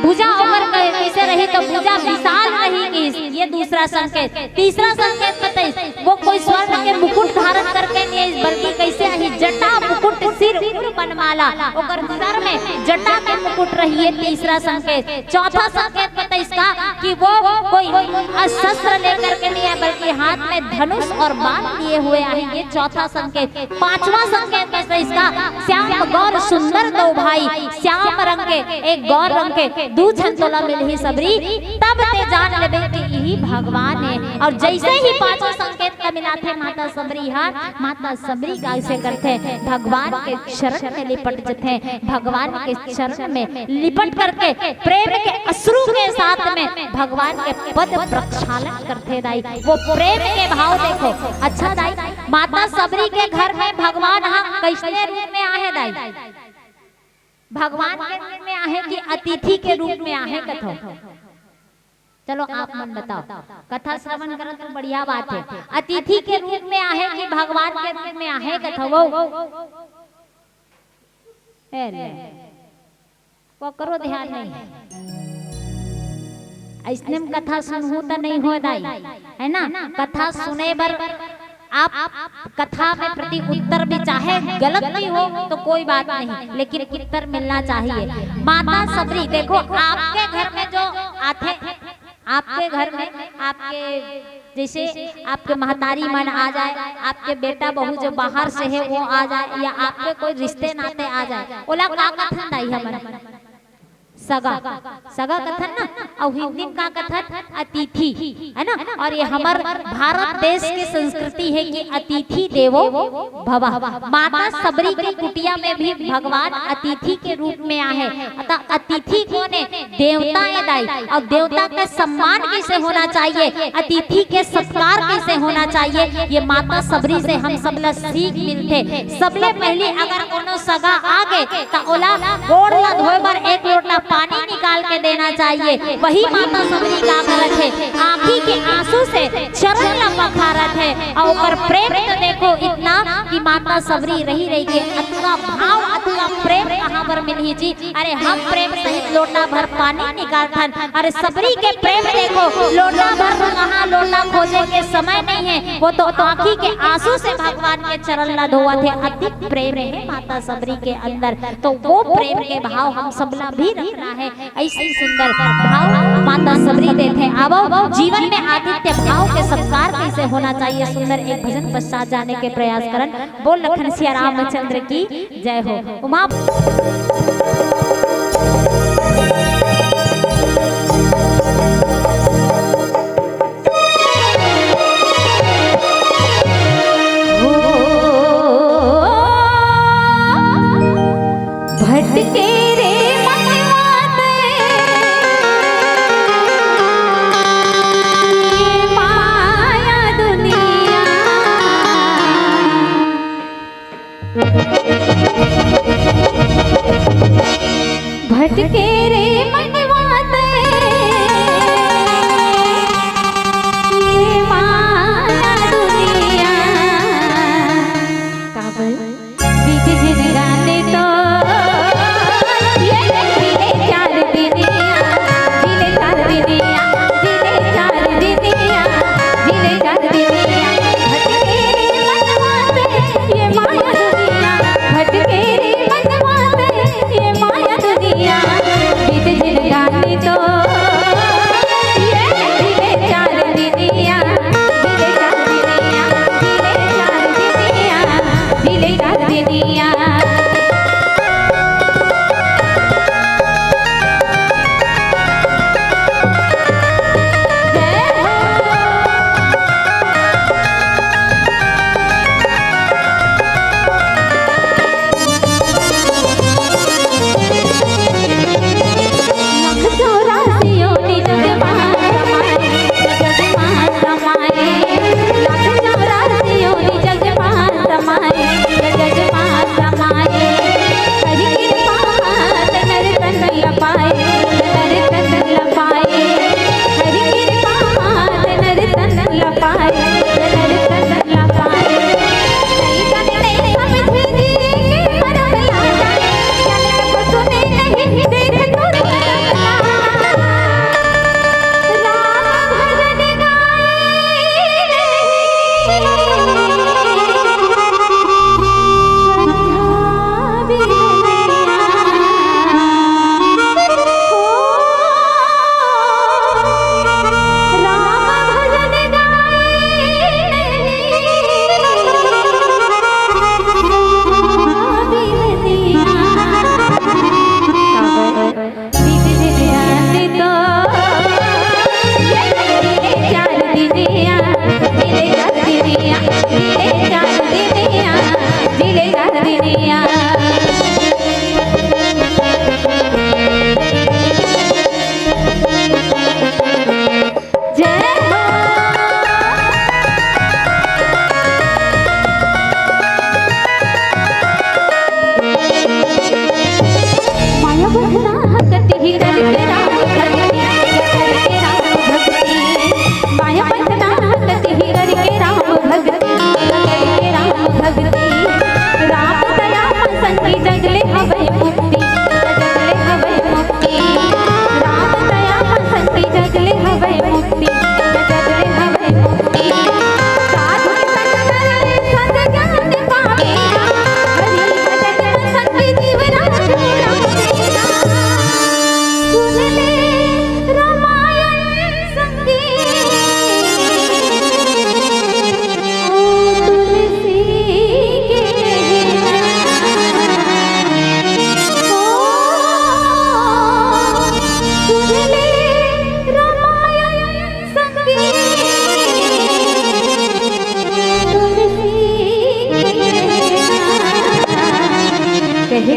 भुजा ओकर कै-, कैसे रही? तो भुजा विशाल रही किस। ये दूसरा संकेत। तीसरा संकेत बताइस, वो कोई स्वर्ण के मुकुट धारण करके नहीं आइस, बल्कि कैसे आही? जटा मुकुट सिर उर वनमाला। माला, ओकर सर में जटा के मुकुट रहिए, तीसरा संकेत। चौथा संकेत बताइस का कि वो कोई शस्त्र लेकर के नहीं है, बल्कि हाथ में धनुष और बाण लिए हुए आहे, ये चौथा संकेत। पांचवा संकेत बताइस का, श्याम गौर सुंदर दो भाई, श्याम रंग के, एक गौर रंग के, दू झन तोला मिलही सबरी, तब ते जान लेबे कि इही भगवान हे। और जैसे ही पांचों संकेत ला मिलाथे माता सबरी हा, माता सबरी का ऐसे करथे, भगवान के शरण में लिपट जथे, भगवान के शरण में लिपट करके प्रेम के अश्रु के साथ में भगवान के पद प्रक्षालन करथे दाई। वो प्रेम के भाव देखो। अच्छा दाई, माता सबरी के घर में भगवान हा कैसने रूप में आहे दाई? भगवान के रूप में आहे कि अतिथि के रूप में आहे कथो? चलो आप मन बताओ, कथा श्रवण करत तो बढ़िया बात हे। अतिथि के रूप में आहे कि भगवान के रूप में आहे कथो? वो ए ले, ओकरो ध्यान नहीं हे। अइसने में कथा सुनहू त नहीं हो दाई, है ना? कथा सुने बर आप कथा में प्रति उत्तर भी, चाहे गलत भी हो तो कोई बात नहीं, लेकिन उत्तर मिलना चाहिए। माता सबरी, देखो, आपके घर में जो आथे, आपके घर में आपके, जैसे आपके महतारी मन आ जाए, आपके बेटा बहू जो बाहर से है वो आ जाए, या आपके कोई रिश्ते नाते आ जाए, ओला का कथन दाई हमन? सगा, सगा कथन ना, अउ हिंदी में का कथन? अतिथि, है ना? और ये हमर भारत देश की संस्कृति है कि अतिथि देवो भवा। माता सबरी के कुटिया में भी भगवान अतिथि के रूप में आहे। अतः अतिथि कोन हे? देवता हे दाई। और देवता के सम्मान कैसे होना चाहिए, अतिथि के सत्कार कैसे होना चाहिए, ये माता सबरी से हम सब ला सीख मिलथे। सबले पहली अगर कोनो सगा आ गे, त ओला गोड़ ला धोए बर एक लोटा पानी निकाल के देना चाहिए। वही माता सबरी का करत हे, आँखी के आंसू से चरण ला पखारत हे। और ओकर प्रेम तो देखो इतना कि माता सबरी रही रही के अतका भाव, अतका प्रेम कहाँ पर मिलही जी। अरे, हम प्रेम सहित लोटा भर पानी निकालथन, अरे, सबरी के प्रेम देखो, लोटा भर कहाँ, लोटा खोजे के समय नहीं है, वो तो आँखी के आंसू से भगवान के चरण ला धोवत हे। अति प्रेम है माता सबरी के अंदर, तो वो प्रेम के भाव हम सबला भी रखना है। ऐसी सुंदर भाव माता सबरी देथे। आवो, जीवन में आतिथ्य भाव के सत्कार कैसे होना चाहिए, सुंदर एक भजन पश्चात जाने के प्रयास करन। बोल लखन सिया रामचंद्र की जय हो। उमा भटके रे मनवा ते, ये माया दुनिया। भटके रे मनवा ते, ये माया दुनिया। काबर? बीत जिनगानी तो, ये जिले चार दिनिया, जिले चार दिनिया, जिले चार दिनिया, जिले चार दिनिया। भटके रे मनवा ते, ये माया दुनिया, भटके रे मनवा ते, ये माया दुनिया। बीत जिनगानी तो, ये जिले चार दिनिया, जिले चार दिनिया, जिले चार दिनिया। जिले चार दिनिया। जय हो। लख चौरासी योनि जग मा समाए, जग मा समाए। लख चौरासी योनि जग मा समाए, जग मा समाए। हरि कृपा मात नर तन ल पाए, नर तन ल पाए। हरि कृपा मात नर तन ल पाए, नर तन ल पाए। नहीं जाने, नहीं समझे जी के मरम लागे, जाने को सुने नहीं देख तोर मरम लागे। राम भजन गाए नहीं, संध्या बिन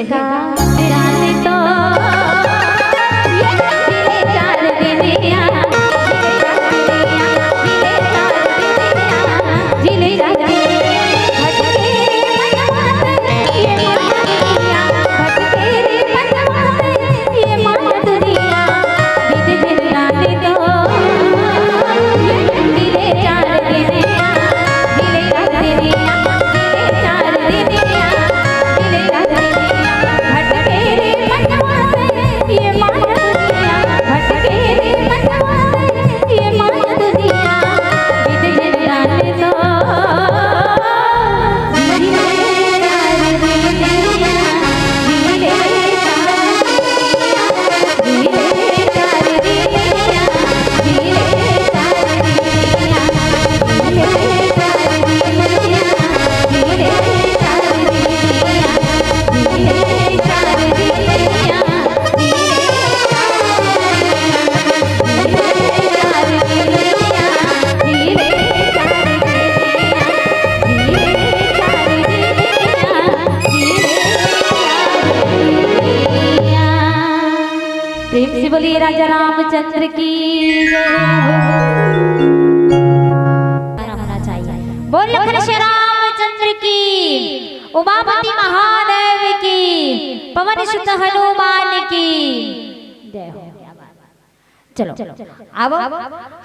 का जाने तो ये जिले चार दिनिया, जिले चार दिनिया, जिले चार दिनिया, जिले चार दिनिया। भटके रे मनवा से ये माया दुनिया, भटके रे मनवा से ये माया दुनिया। बीत दिन रात तो ये जिले चार दिनिया, जिले चार दिनिया, जिले चार दिनिया, जिले चार दिनिया। भटके रे मनवा से ये माया दुनिया, भटके रे मनवा से ये माया दुनिया। बीत दिन रात तो जिले चार दिनिया, जिले चार दिनिया। प्रेम से बोलिए राजा रामचंद्र की जय हो। होना चाहिए। बोल लखन श्री रामचंद्र की, उमापति महादेव की, पवन सुत हनुमान की जय हो। चलो, अब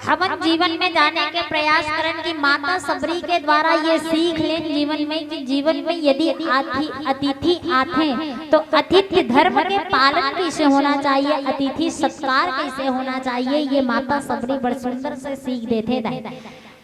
हमन जीवन में जाने के प्रयास करन कि माता सबरी के द्वारा ये सीख लेन जीवन में कि जीवन में यदि आथि-, अतिथि आथे तो अतिथि धर्म के पालन कैसे होना चाहिए, अतिथि सत्कार कैसे होना चाहिए, ये माता सबरी बड़ सुंदर से सीख देथे दाई।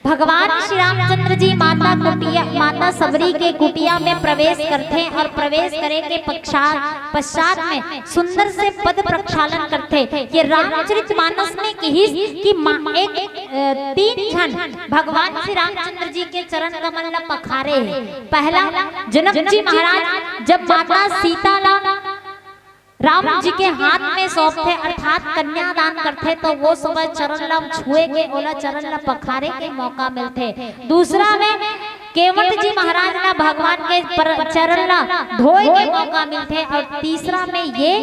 भगवान श्री रामचंद्र जी माता कुटिया, माता सबरी के कुटिया में प्रवेश करथे और प्रवेश करे के पश्चात, पश्चात में सुंदर से पद प्रक्षालन करथे। ये रामचरित मानस में किहिस कि मा-, एक, अ, तीन झन भगवान श्री रामचंद्र जी के चरण कमल ला पखारे हे। पहला जनक जी महाराज जब माता सीता ला राम जी के हाथ में सौंपथे अर्थात कन्यादान करथे, तो वो समय चरण ला छुए के, ओला चरण ला पखारे के मौका मिलथे। दूसरा में केवट जी महाराज ला भगवान के पर-, चरण ला धोए के मौका मिलथे, और तीसरा में ये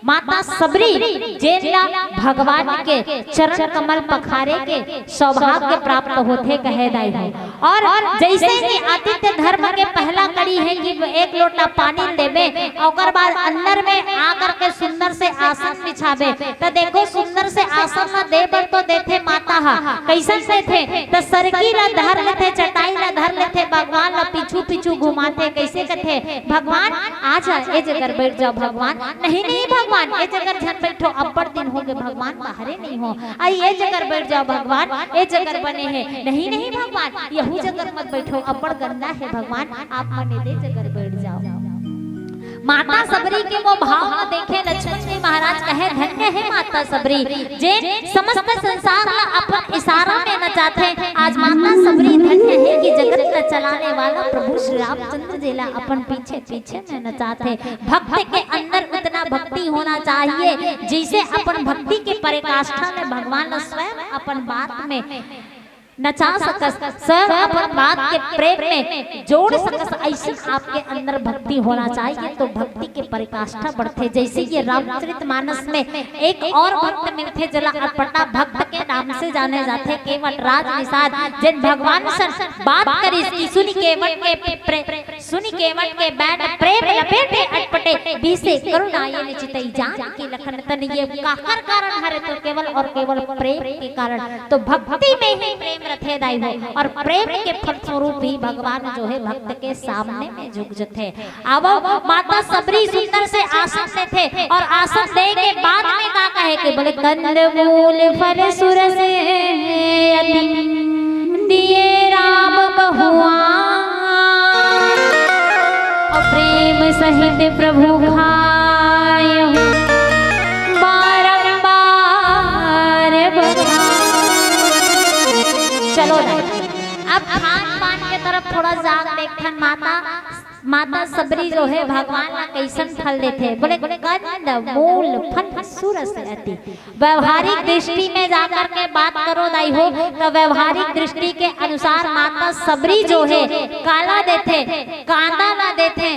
माता सबरी जेन ला भगवान के चरण कमल पखारे के सौभाग्य प्राप्त होथे कहे दाई हो। और जैसे कि आतिथ्य धर्म के पहला कड़ी है कि एक लोटा पानी लेबे, ओकर बाद अंदर में आकर के सुंदर से आसन बिछाबे, त देखो सुंदर से आसन ला दे बर तो देथे माता हा, कैसन देथे? त सरकी ला धर लेथे, चटाई ला धर लेथे, भगवान ला पीछू पीछू घुमाथे, कैसे कथे, "भगवान आ जा, ए जगह बैठ जाओ भगवान।" "नहीं, नहीं भगवान, ए जगह झन बैठो, अब्बड़ दिन हो गए भगवान, बाहरे नहीं हो।" "आई, ए जगह बैठ जाओ भगवान, ए जगह बने हे।" "नहीं, नहीं भगवान, यहू जगह मत बैठो, अब्बड़ गंदा हे भगवान, आप मन एदे जगह बैठ जाओ।" माता सबरी के वो भाव ला देखे लक्ष्मण जी महाराज कहे, "धन्य हे माता सबरी, जे समस्त संसार ला अपन इशारा में नचाथे।" आज माता सबरी धन्य हे कि जगत ला चलाने वाला प्रभु श्री रामचंद्र जी ला अपन पीछे पीछे में नचाथे। भक्त के अंदर उतना भक्ति होना चाहिए, जैसे अपन भक्ति के पराकाष्ठा में भगवान ला स्वयं अपन बात में नचा सकस, स्वयं अपन बात के प्रेम में जोड़ सकस, ऐसे आपके अंदर भक्ति होना चाहिए, तो भक्ति के पराकाष्ठा बढ़थे। जैसे ये रामचरित मानस में एक और भक्त मिलथे, जेला अटपटा भक्त के नाम से जाने जाथे, केवट राज निषाद, जेन भगवान सन बात करिस कि सुनि केवट के प्रे-, सुनि केवट के बैठ प्रेम लपेटे अटपटे, बीसे करुणा ये निचितई जान की लखन तन। ये काकर कारण हरे? तो केवल और केवल प्रेम के कारण। तो भक्ति में ही प्रेम रथे दाई हो, और प्रेम के फलस्वरूप ही भगवान जो है भक्त के सामने में झुक जथे। आवो, माता सबरी सुंदर से आसन देथे और आसन दे के बाद में का कहे के? बोले, "कंद मूल फल सुरस अति दिए राम बहुआ।" और प्रेम सहित प्रभु खाय बारंबार बखान। चलो ना, अब खान पान के तरफ थोड़ा जाग देखथन। माता, माता सबरी जो है भगवान ला कैसन फल देथे? बोले, "कंद मूल फल सुरस अति।" व्यवहारिक दृष्टि में जाकर के बात करो दाई हो, तो व्यवहारिक दृष्टि के अनुसार माता सबरी जो है काला देथे, कांदा ला देथे,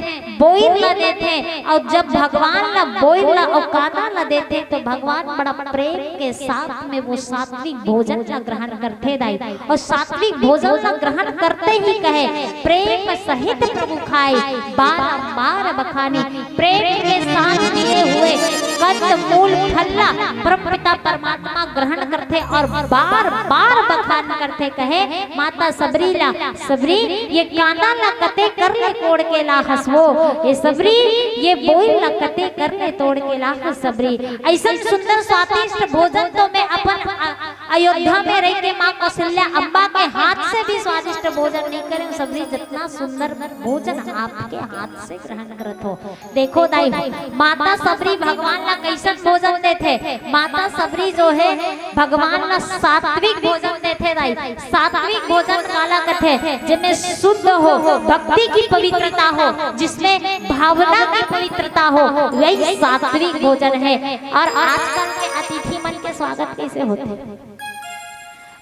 बोइर ला देथे, अउ जब भगवान ला बोइर ला अउ कांदा ला देथे, तो भगवान बड़ा प्रेम के साथ में वो सात्विक भोजन ला ग्रहण करथे दाई। अउ सात्विक भोजन ला ग्रहण करते ही कहे, "प्रेम सहित प्रभु खाए, बारंबार बखानी।" प्रेम के साथ दिए हुए कंद मूल फल ला परमपिता परमात्मा ग्रहण करथे अउ बार बार बखान करथे, कहे माता सबरी ला, "सबरी, ये कांदा ला कते कर ले कोड़ के ला हसवो, ये सबरी, ये बोइर ला कते कर ले तोड़ के ला हस सबरी।" अइसन सुंदर स्वादिष्ट भोजन तो मैं अपन अ-, अयोध्या में रह के माँ कौशल्या अम्बा के हाथ से भी स्वादिष्ट भोजन नहीं करे हूँ सबरी, जितना सुंदर भोजन आपके हाथ से ग्रहण करत हो। देखो दाई, माता सबरी भगवान ला कइसन भोजन देथे? माता सबरी जो है, भगवान ला सात्विक भोजन देथे दाई। सात्विक भोजन काला कथे? जेमे शुद्ध हो, भक्ति की पवित्रता हो, जिसमें भावना की पवित्रता हो, वही सात्विक भोजन है। अउ आजकल के अतिथि मन के स्वागत कइसे होथे?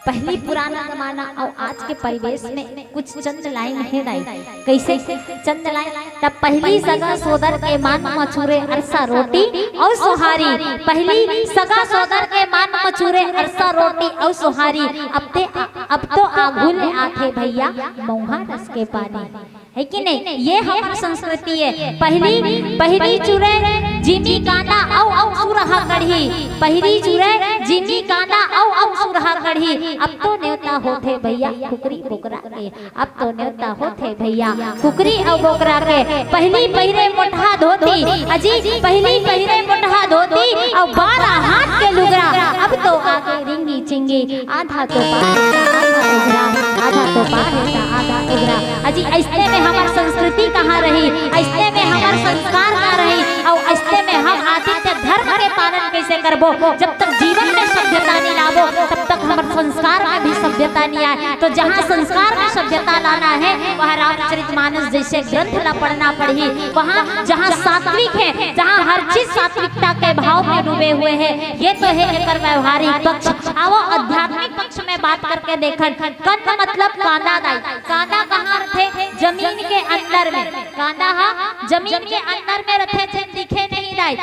पहली पुराना जमाना अउ आज के परिवेश में कुछ चंद लाइन हे दाई। कइसे चंद लाइन? तब पहली सगा सोदर के मान म चूरे अरसा रोटी अउ सोहारी। पहली सगा सोदर के मान म चूरे अरसा रोटी अउ सोहारी। अब ते, अब तो आघू ले आथे भैया मऊहा रस के पानी। है कि नहीं? ये हमर संस्कृति है। पहली, पहली चुरे जिमी कांदा अउ, अउ सुरहा कढ़ी। पहली चुरे जिमी कांदा अउ, अउ सुरहा कढ़ी। अब तो नेवता होथे भैया कुकरी बोकरा के। अब तो नेवता होथे भैया कुकरी अउ बोकरा के। पहली पहिरे मोटहा धोती, अजी पहली पहिरे मोटहा धोती अउ बारह हाथ के लुगरा। अब तो आगे रिंगी चिंगी, आधा तो पार, आधा उघरा, आधा तो पार, आधा उघरा। अजी, अइसने में हमर संस्कृति कहाँ रही, अइसने में हमर संस्कार कहाँ रही, अउ अइसने में हम आतिथ्य धर्म के पालन कइसे करबो? जब तक जीवन में सभ्यता नहीं लाबो, तब तक हमर संस्कार में भी सभ्यता नहीं आए। तो जहाँ संस्कार में सभ्यता लाना है, वहाँ रामचरितमानस जैसे ग्रंथ ला पढ़ना पड़ही। वहाँ जहाँ सात्विक है, जहाँ हर चीज सात्विकता के भाव में डूबे हुए हैं, ये तो है एकर व्यवहारिक पक्ष। आवो आध्यात्मिक पक्ष में बात करके देखन। कंद मतलब कांदा दाई। कांदा कहाँ रथे? जमीन के अंदर में। कांदा हा जमीन के अंदर में रथे, जेन दिखे नहीं दाई।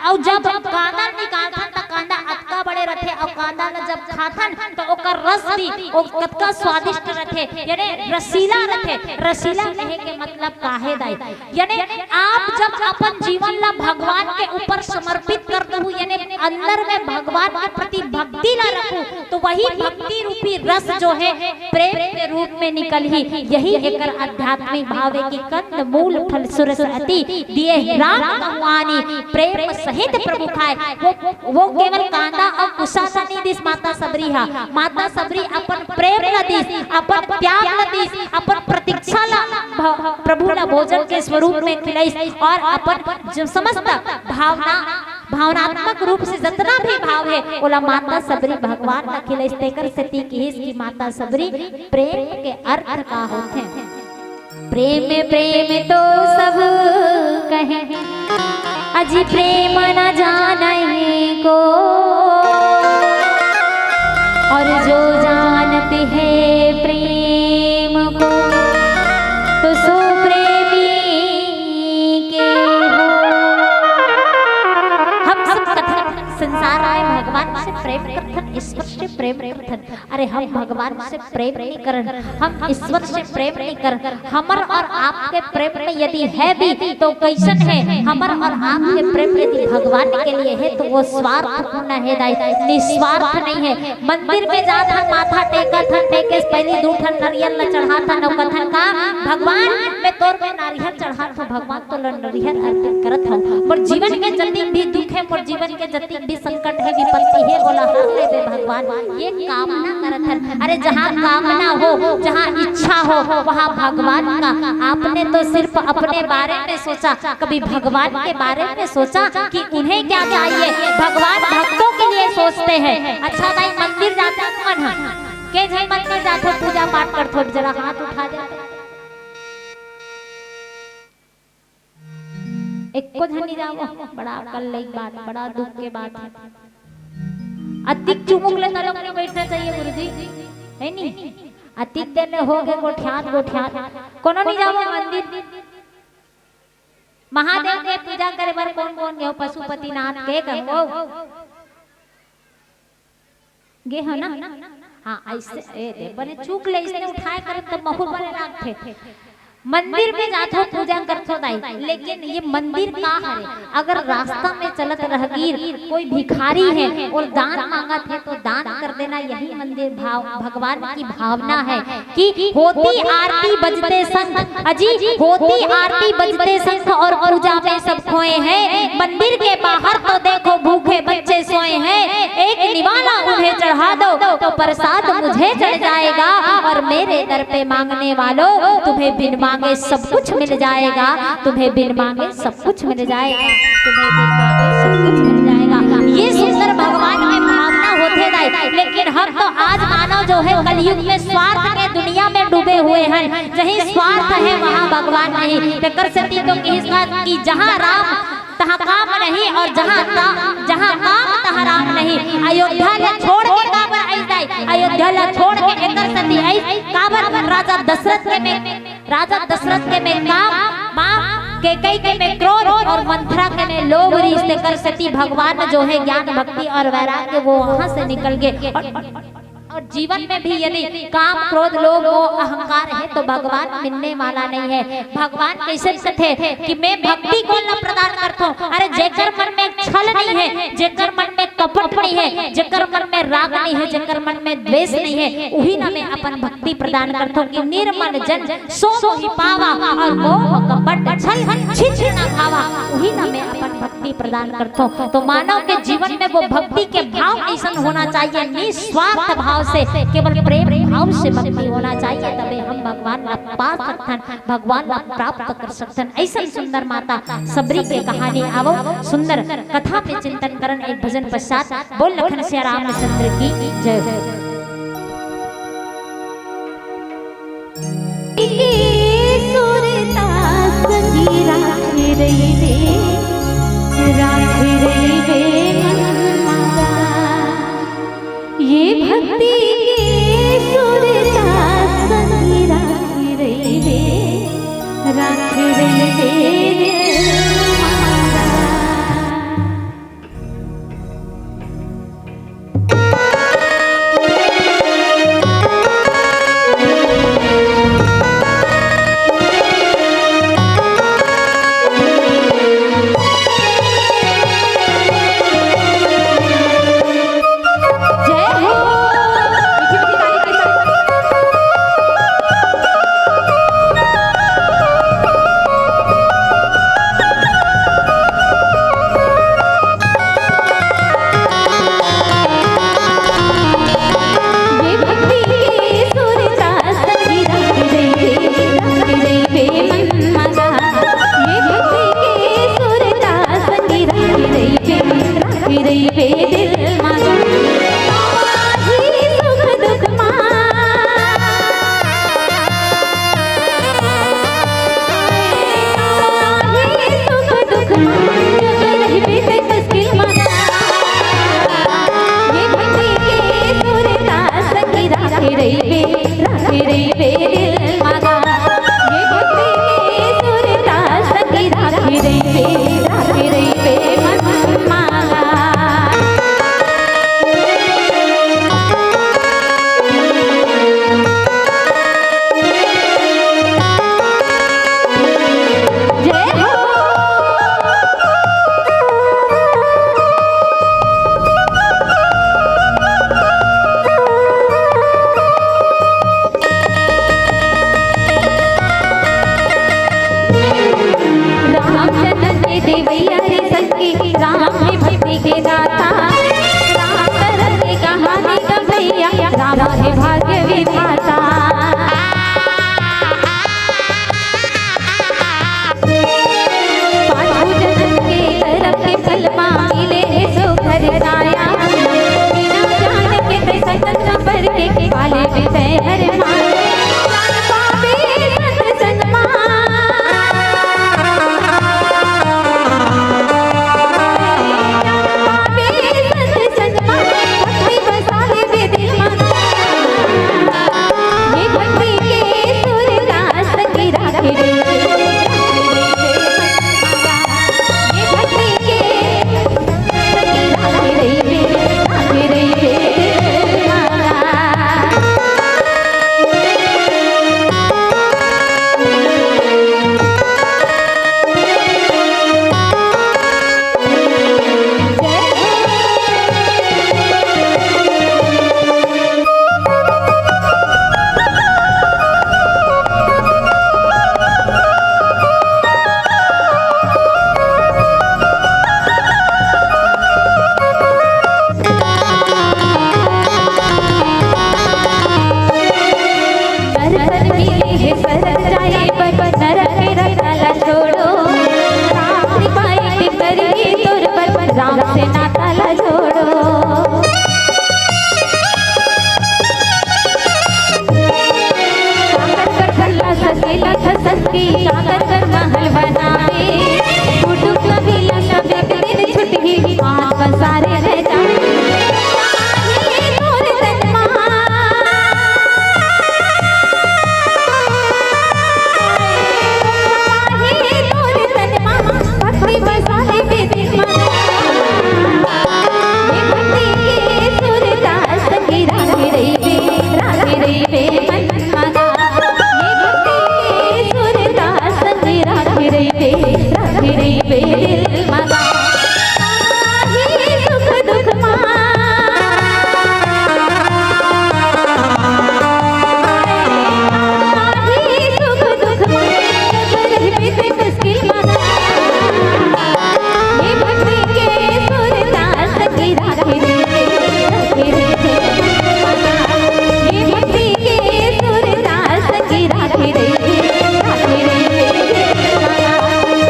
अउ जब कांदा निकालथन त कांदा अतका बड़े रथे, अउ कांदा ल जब खाथन त ओकर रस भी ओ कतका स्वादिष्ट रथे, यानी रसीला रथे। रसीला कहे के मतलब काहे दाई? यानी आप जब अपन जीवन ला भगवान के ऊपर समर्पित कर दहू, यानी अंदर में भगवान के प्रति भक्ति ला रखू, तो वही भक्ति रूपी रस जो है प्रेम के रूप में निकलही। यही एकर आध्यात्मिक भाव है कि कंद मूल फल सुरस अति, दिए राम कहु आनी, प्रेम सहित प्रभु खाए। वो, वो केवल कांदा अउ कुसा ला नहीं दिस माता सबरी हा। माता सबरी अपन प्रेम ला दिस, अपन त्याग ला दिस, अपन प्रतीक्षा ला भ-, प्रभु ला भोजन के स्वरूप में खिलाइस अउ अपन जो समस्त भावना, भावनात्मक रूप से जतना भी भाव है, ओला माता सबरी भगवान ला खिलाइस। तेकर सेती किहिस कि माता सबरी प्रेम के अर्थ का होथे। प्रेम प्रेम तो सब कहे, अजी प्रेम न जाने को, और जो जानते हैं प्रेम को, तो सो प्रेमी के हो। हम सब कथन, संसार आए भगवान से प्रेम करथन, ईश्वर से प्रेम करथन। अरे, हम भगवान से प्रेम नहीं करन, हम ईश्वर से प्रेम नहीं करन। हमर अउ आपके प्रेम में यदि है भी, तो कइसन है? हमर अउ आपके प्रेम यदि भगवान के लिए है, तो वो स्वार्थपूर्ण है दाई, निस्वार्थ नहीं है। मंदिर में जाथन, माथा टेकथन, टेके से पहली दू ठन नरियर ला चढ़ाथन अउ कथन का, "भगवान, मैं तोर में नारियल चढ़ात हूँ, भगवान तो नरियर अर्पित करत हूँ। मोर जीवन के जतिक भी दुख है, मोर जीवन के जतिक भी संकट है, विपत्ति है, ओला हर लेबे भगवान।" ये कामना करत हन। अरे, जहाँ कामना हो, जहाँ इच्छा हो, वहाँ भगवान का। आपने तो सिर्फ अपने बारे में सोचा, कभी भगवान के बारे में सोचा कि उन्हें क्या चाहिए? भगवान भक्तों के लिए सोचते हैं। अच्छा दाई, मंदिर जाते हैं मन, के झन मंदिर जाते, पूजा पाठ करथो, जरा हाथ उठा दे। एको झन नहीं जावो, बड़ा कल्लई बात, बड़ा दुख के बात है। अतिक चुमुक ले तलक नहीं बैठना चाहिए गुरुजी, है नी? अतिक देर ले हो गए गोठियात, गोठियात, कोनो नहीं जावो मंदिर। महादेव के पूजा करे बर कोन कोन गे हो? पशुपतिनाथ के कहूँ गे हो ना? हाँ, ऐसे, ए, दे, बने चूक ले, इसने उठाए कर तो महुर बने लागथे। मंदिर में जाथो, पूजा करथो दाई, लेकिन ये मंदिर का हरे? अगर रास्ता में चलत रहगीर कोई भिखारी है और दान मांगत है तो दान कर देना, यही मंदिर भाव, भगवान की भावना है। कि होती आरती बजते शंख, अजी, होती आरती बजते शंख और पूजा में सब खोए हैं। मंदिर के बाहर तो देखो भूखे बच्चे सोए हैं। एक निवाला उन्हें चढ़ा दो तो प्रसाद मुझे चढ़ जाएगा और मेरे दर पे मांगने वालों, तुम्हें बिन मांगे सब कुछ मिल जाएगा। तुम्हें बिन मांगे सब कुछ मिल जाएगा। तुम्हें बिन मांगे सब कुछ मिल जाएगा। ये सुंदर भगवान के भावना होथे दाई, लेकिन हम तो आज मानव जो है कलयुग में स्वार्थ के दुनिया में डूबे हुए हैं। जहीं स्वार्थ है वहाँ भगवान नहीं। तेकर सेती तो किहिस कि जहाँ राम तहाँ काम नहीं और जहाँ ता-, जहाँ काम तहाँ राम नहीं। अयोध्या ला छोड़ के काबर आई दाई? अयोध्या ला छोड़ के एकर सेती आई काबर? राजा दशरथ के में राजा दशरथ के में काम, माँ कैकेयी के में क्रोध और मंथरा के में लोभ रिहिस, तेकर सेती भगवान जो है ज्ञान, भक्ति और वैराग्य वो वहां से निकल गए। और, और जीवन में भी यदि काम, क्रोध, लोभ, मोह, अहंकार है तो भगवान मिलने वाला नहीं है। भगवान कैसे कथे कि मैं भक्ति कोन ला प्रदान करथों? अरे जेकर मन में छल नहीं है, जेकर मन में कपट नहीं है, जेकर मन में राग नहीं है, जेकर मन में द्वेष नहीं है, उही ला मैं अपन भक्ति प्रदान करथों कि निर्मल जन सो मोहि पावा और मोह कपट छल छिछ न भावा, उही ला मैं अपन भक्ति प्रदान करथों। तो मानव के जीवन में वो भक्ति के भाव ऐसन होना चाहिए, निस्वार्थ भाव से, केवल प्रेम भाव से भक्ति होना चाहिए, तबे हम भगवान ला पा सकथन, भगवान ला प्राप्त कर सकथन। ऐसन सुंदर माता सबरी के कहानी। आवो सुंदर कथा पे चिंतन करन एक भजन पश्चात। बोल लखन सिया रामचंद्र की जय हो। के सुरता सखी राखे रहिबे, राखे रहिबे मन मगा। ये भक्ति के सुरता सखी राखे रहिबे, राखे रहिबे दिल मगा। जय हो। मीठी मीठी ताली के साथ। ये भक्ति के सुर तास की राख रही रे, राख रही रे मन मगा। ये भक्ति के सुर तास की राख रही रे, राख रही रे दिल मगा। ही सुख दुख मा राम जनम के देवैया रे संगी, राम है भक्ति के दाता। राम करम के कहानी गवैया, राम है भाग्य विधाता। पाछू जनम के करम के फल मा मिले हे सुघर काया। बिना जान के तै संग न बर के, पाले में तै हर माया। जान पावे संत सन्मा। पावे केला खसक के काकर कर महल बनावे। कुटुम कबीला सब एक दिन छुटही, हाथ पसारे रह जावे। हे तोर तन मा, हे तोर तन मा, भक्ति बसा ले बेदी मा। ये भक्ति के सुरता संगी राखे रहिबे, राखे रहिबे मन मगा। ये भक्ति के सुरता संगी राखे रहिबे, राखे रहिबे दिल मगा। हे सुख दुख मा, हे सुख दुख मा, रहिबे ते मुश्किल मगा। ये भक्ति के सुरता संगी राखे रहिबे, राखे रहिबे। ये भक्ति के सुरता संगी राखे रहिबे, राखे रहिबे।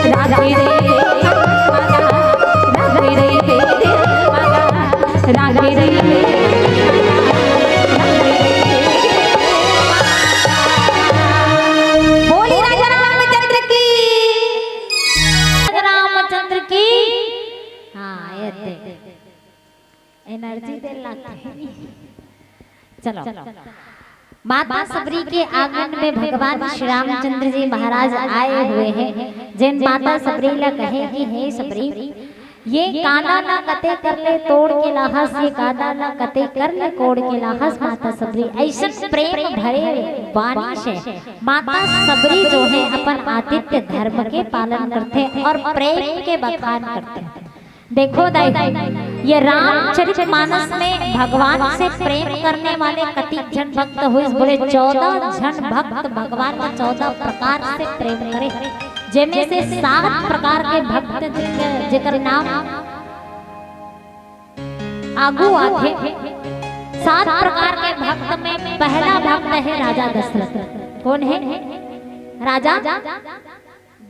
राखे रहिबे, राखे रहिबे, राखे रहिबे। बोली राजा रामचंद्र की। रामचंद्र की। हाँ, ये दे। एनर्जी दे लागथे। चलो। माता सबरी के आंगन में भगवान श्री रामचंद्र जी महाराज आए हुए हैं, जेन माता सबरी ला कहे कि हे सबरी, ये कांदा ला कते कर ले तोड़ के लाहस, ये कांदा ला कते कर ले कोड़ के लाहस माता सबरी। ऐसन प्रेम भरे वाणी से माता सबरी जो है अपन आतिथ्य धर्म के पालन करथे और प्रेम के बखान करथे। देखो दाई, ये रामचरित मानस में भगवान से प्रेम करने वाले कतिक झन भक्त होइस, बोले चौदह झन भक्त, भगवान ला चौदह प्रकार से प्रेम करे, जेमे से सात प्रकार के भक्त जेकर, जेकर नाम आगू आथे। सात प्रकार के भक्त में पहला भक्त है राजा दशरथ। कौन है? राजा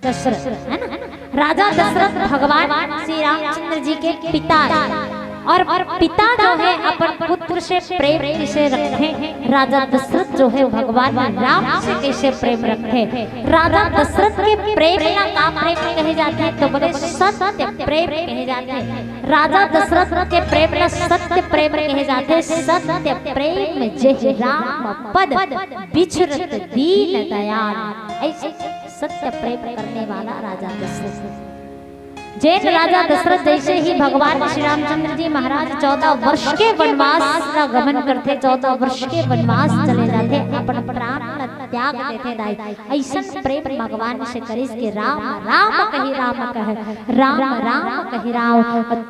दशरथ, है ना? राजा दशरथ भगवान श्री रामचंद्र जी के पिता है। और पिता जो है अपन पुत्र से प्रेम कैसे रखे, राजा दशरथ जो है भगवान राम से कैसे प्रेम रखे। राजा दशरथ के प्रेम ला का प्रेम कहे जाथे? तो बोले सत्य प्रेम कहे जाथे। राजा दशरथ के प्रेम ला सत्य प्रेम कहे जाथे। सत्य प्रेम जेहि राम पद, बिचरत दीन दयाल। ऐसे सत्य प्रेम करने वाला राजा दशरथ। जेन राजा दशरथ जैसे ही भगवान श्री रामचंद्र जी महाराज चौदह वर्ष के वनवास का गमन करथे, चौदह वर्ष के वनवास चले जाथे, अपन प्राण ला त्याग देथे दाई। ऐसन प्रेम भगवान से करिस के राम राम कहि राम कह, राम राम कहि राम,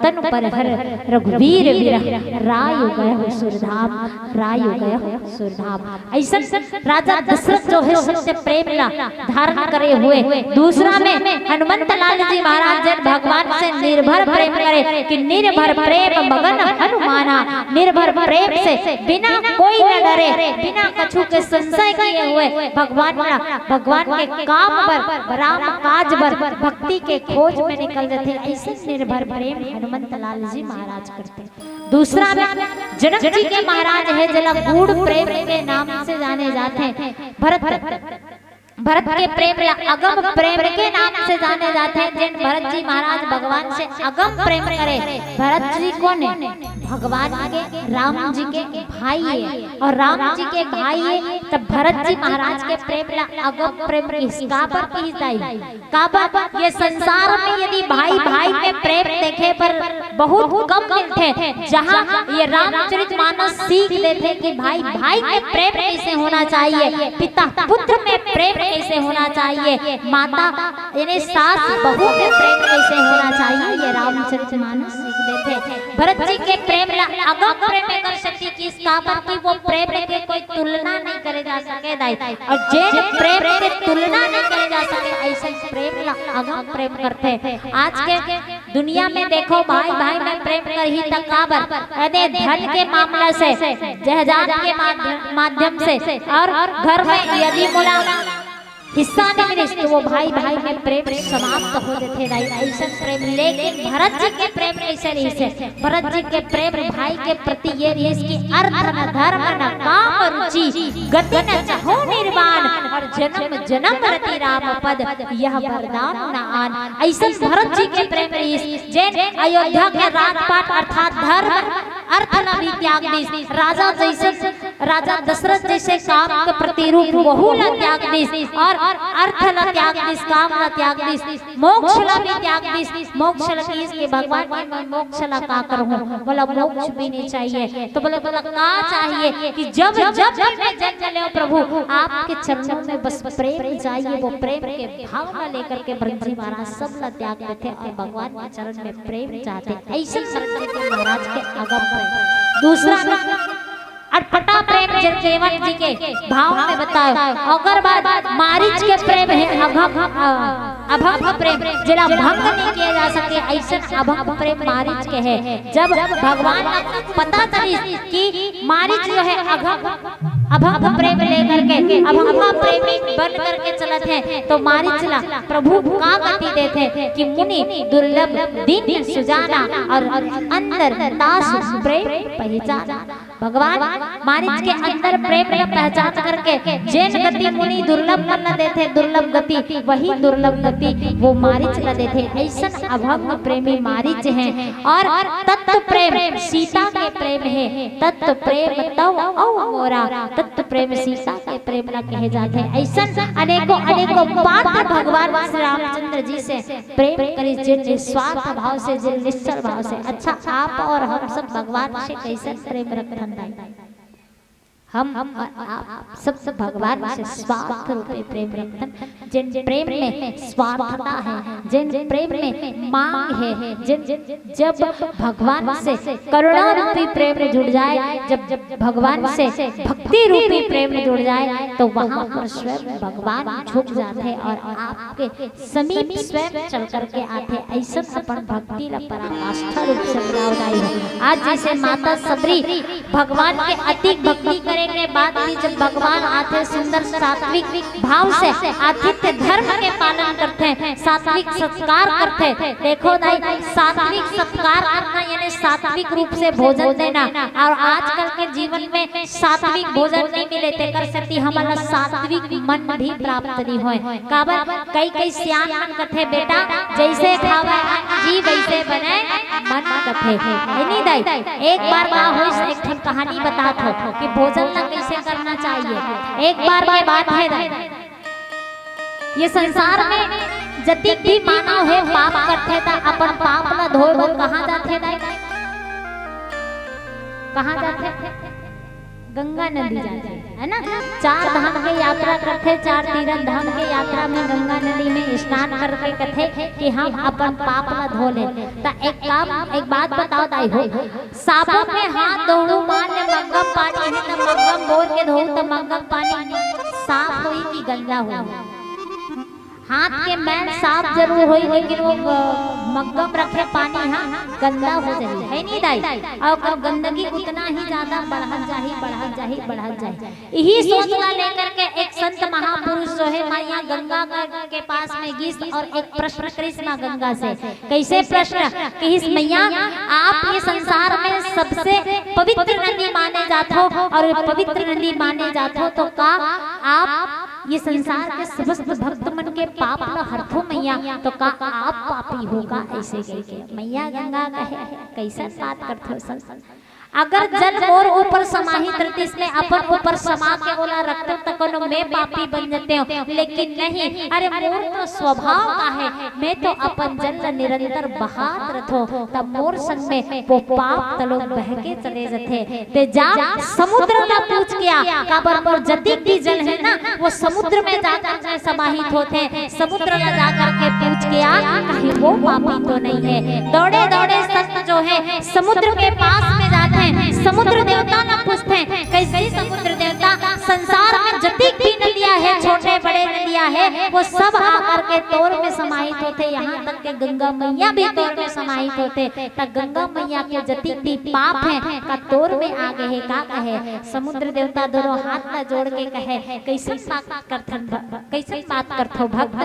तनु पर हर रघुवीर विरह, रायो गयो सुरधाम, रायो गयो सुरधाम। ऐसन राजा दशरथ जो है सत्य प्रेम ला धारण करे हुए। दूसरा में हनुमंत लाल जी महाराज जन भगवान से निर्भर प्रेम करे कि निर्भर प्रेम मगन हनुमाना। निर्भर प्रेम से बिना कोई न डरे, बिना कछु के संशय किए हुए भगवान ला, भगवान के काम बर, राम काज बर भक्ति के खोज में निकल जाथे। ऐसे निर्भर प्रेम हनुमंत लाल जी महाराज करथे। दूसरा में जनक जी के महाराज है, जेला गूढ़ प्रेम के नाम से जाने जाथे। भरत, भरत के प्रेम ला अगम प्रेम के नाम से जाने जाथे। जेन भरत जी महाराज भगवान से अगम प्रेम करे। भरत जी कौन है? भगवान के, राम जी के भाई है। और राम जी के भाई है, तब भरत जी महाराज के प्रेम ला अगम प्रेम किस काबर की जाई? काबर ये संसार में यदि भाई भाई में प्रेम देखे बर बहुत कम मिलथे, जहाँ ये रामचरित मानस सीख देथे कि भाई भाई में प्रेम कैसे होना चाहिए, पिता पुत्र में प्रेम कैसे होना चाहिए, माता यानी सास बहू में प्रेम कैसे होना चाहिए, ये रामचरित मानस सीख देथे। भरत जी के प्रेम ला अगम प्रेम कर सकती कि काबर कि वो प्रेम के कोई तुलना नहीं करे जा सके दाई। और जेन प्रेम के तुलना नहीं करे जा सके, ऐसे प्रेम ला अगम प्रेम करथे। आज के दुनिया में देखो, भाई भाई में प्रेम करही त काबर, यदि धन के मामला से, जायदाद के माध्य-, माध्यम से, और घर में यदि मोला हिस्सा नहीं मिलिस तो वो भाई भाई में प्रेम समाप्त हो जाथे दाई। ऐसन प्रेम, लेकिन भरत जी के प्रेम ऐसे नहीं से। भरत जी के प्रेम भाई के प्रति ये रहिस कि अर्थ न धर्म न काम रुचि, गति न चाहो निर्वाण, और जन्म जन्म रति राम पद, यह वरदान न आन। अइसन भरत जी के प्रेम रहिस, जेन अयोध्या के राजपाट अर्थात धर्म अर्थ ला भी त्याग दिस। राजा जइसे, राजा दशरथ जइसे काम के प्रतिरूप वहू ला त्याग दिस और अर्थ ला त्याग दिस, काम ला त्याग दिस, मोक्ष ला भी त्याग दिस। मोक्ष ला किहिस कि भगवान, मैं मोक्ष ला का करहूँ, मोला मोक्ष भी नहीं चाहिए। तो बोले, बोला का चाहिए कि जब जब भी मैं जन्म लेव प्रभु, आपके चरणों में बस प्रेम चाहिए। वो प्रेम के भाव ला लेकर के भरत जी महाराज सब ला त्याग देथे और भगवान के चरण में प्रेम चाहथे। अइसन भरत जी के महाराज के अगम प्रेम। दूसरा अटपटा प्रेम जन केवट जी के भाव में बतायो। ओकर बाद मारीच के प्रेम हे अभंग, अ, अभंग प्रेम, जेला भंग नहीं किया जा सके, अइसन अभंग प्रेम मारीच के हे। जब भगवान ला पता चलिस कि मारीच जो हे अभंग, अभंग प्रेम लेकर के अभंगा प्रेमी बन करके चलत हे, तो मारीच ला प्रभु का गति देथे कि मुनि दुर्लभ दीन सुजाना और अंदर दास प्रेम पहचाना। भगवान मारीच के अंदर प्रेम ला पहचान करके जेन गति मुनि दुर्लभ मन ला देथे, दुर्लभ गति, वही दुर्लभ गति वो मारीच ला देथे। अइसन अभंग प्रेमी मारीच हे। और तत्व प्रेम सीता के प्रेम हे, तत्व प्रेम तव अउ मोरा, तत्व प्रेम सीता के प्रेम ला कहे जाथे। अइसन अनेकों अनेकों पात्र भगवान श्री रामचंद्र जी से प्रेम करिस, जेन निस्वार्थ भाव से, जेन निश्चल भाव से। अच्छा, आप और हम सब भगवान से कइसन प्रेम रखथन दाई? हम, हम और आप सब, सब भगवान से स्वार्थ रूपी प्रेम रखथन, जेन प्रेम में स्वार्थता हे, जेन प्रेम में मांग हे, जेन, जब भगवान से करुणा रूपी प्रेम जुड़ जाए, जब, जब भगवान से भक्ति रूपी प्रेम जुड़ जाए, तो वहां पर स्वयं भगवान झुक जाथे और आपके समीप स्वयं चल करके आथे। अइसन अपन भक्ति ला पराकाष्ठा रूप से बतावत हे। आज जइसे माता सबरी भगवान के अति भक्ति करे के बाद भी जब भगवान आथे, सुंदर सात्विक भाव से आतिथ्य धर्म के पालन करथे, सात्विक संस्कार करथे। देखो दाई, सात्विक संस्कार करना यानी सात्विक रूप से भोजन देना। और आजकल के जीवन में सात्विक भोजन नहीं मिले, तेकर सेती हमन ला सात्विक मन भी प्राप्त नहीं होय। काबर कई कई सियान मन कथे, "बेटा, जइसे खावय जी वइसे बनय मन," कथे। हे नहीं दाई? एक बार का होइस, एक ठन कहानी बतात हों कि भोजन ला कइसे करना चाहिए। एक बार के बात हे दाई, ये संसार में जतिक भी मानव हे, पाप करथे त अपन पाप ला धोए बर कहाँ जाथे दाई? कहाँ जाथे? गंगा नदी जाथे, है ना? चार धाम के यात्रा करथे, चार तीरथ धाम के यात्रा में गंगा नदी में स्नान करके कथे कि हम अपन पाप ला धो ले। त एक काम, एक बात बताओ दाई हो, साबुन में हाथ धोहू, मान ले मग्गम पानी हे त मग्गम बोर के धोहू त मग्गम पानी साफ होही कि गंदा होही? हाथ के मैल साफ जरूर होही, लेकिन वो ग-, मग्गम रखे पानी हा गंदा हो जाही, हे नहीं दाई? और ओकर गंदगी उतना ही ज्यादा बढ़त जाही, बढ़त जाही, बढ़त जाही। यही सोच ला लेकर के एक संत महापुरुष जो हे, माँ यहाँ गंगा के, के पास में गिस और एक प्रश्न करिस माँ गंगा से। कइसे प्रश्न? कहिस, "मैया, आप ये संसार में सबसे पवित्र नदी माने जाथो और पवित्र नदी माने जाथो, तो का आप ये संसार के समस्त भक्त मन के पाप ला हरथो मैया, तो का आप पापी हो का?" अइसे कहिके मैया गंगा कहे, "कइसन बात करथो संत? अगर जल मोर ऊपर समाहित रहितिस, मैं अपन ऊपर समा के ओला रखतेंव, त कोनो मैं पापी बन जतेंव, लेकिन नहीं, अरे मोर तो स्वभाव का हे, मैं तो अपन जल ला निरंतर बहात रथों, त मोर संग में वो पाप तलोक बह के चले जथे। ते जा समुद्र ला पूछ के आ, काबर मोर जतिक भी जल हे ना, वो समुद्र में जाकर के समाहित होथे। समुद्र ला जाकर के पूछ के आ, कहीं वो पापी तो नहीं हे।" दौड़े दौड़े संत जो हे समुद्र के पास में जाथे, समुद्र देवता ला पूछथे, कइसे समुद्र देवता, संसार में जतिक भी नदियाँ हे, छोटे बड़े नदियाँ हे, वो सब आकर के तोर में समाहित होथे, यहाँ तक के गंगा मैया भी तोर में समाहित होथे। त गंगा मैया के जतिक भी पाप हे, का तोर में आ गे हे, का कहे? समुद्र देवता दोनों हाथ ला जोड़ के कहे, "कइसन बात करथन भ-, कइसन बात करथो भक्त?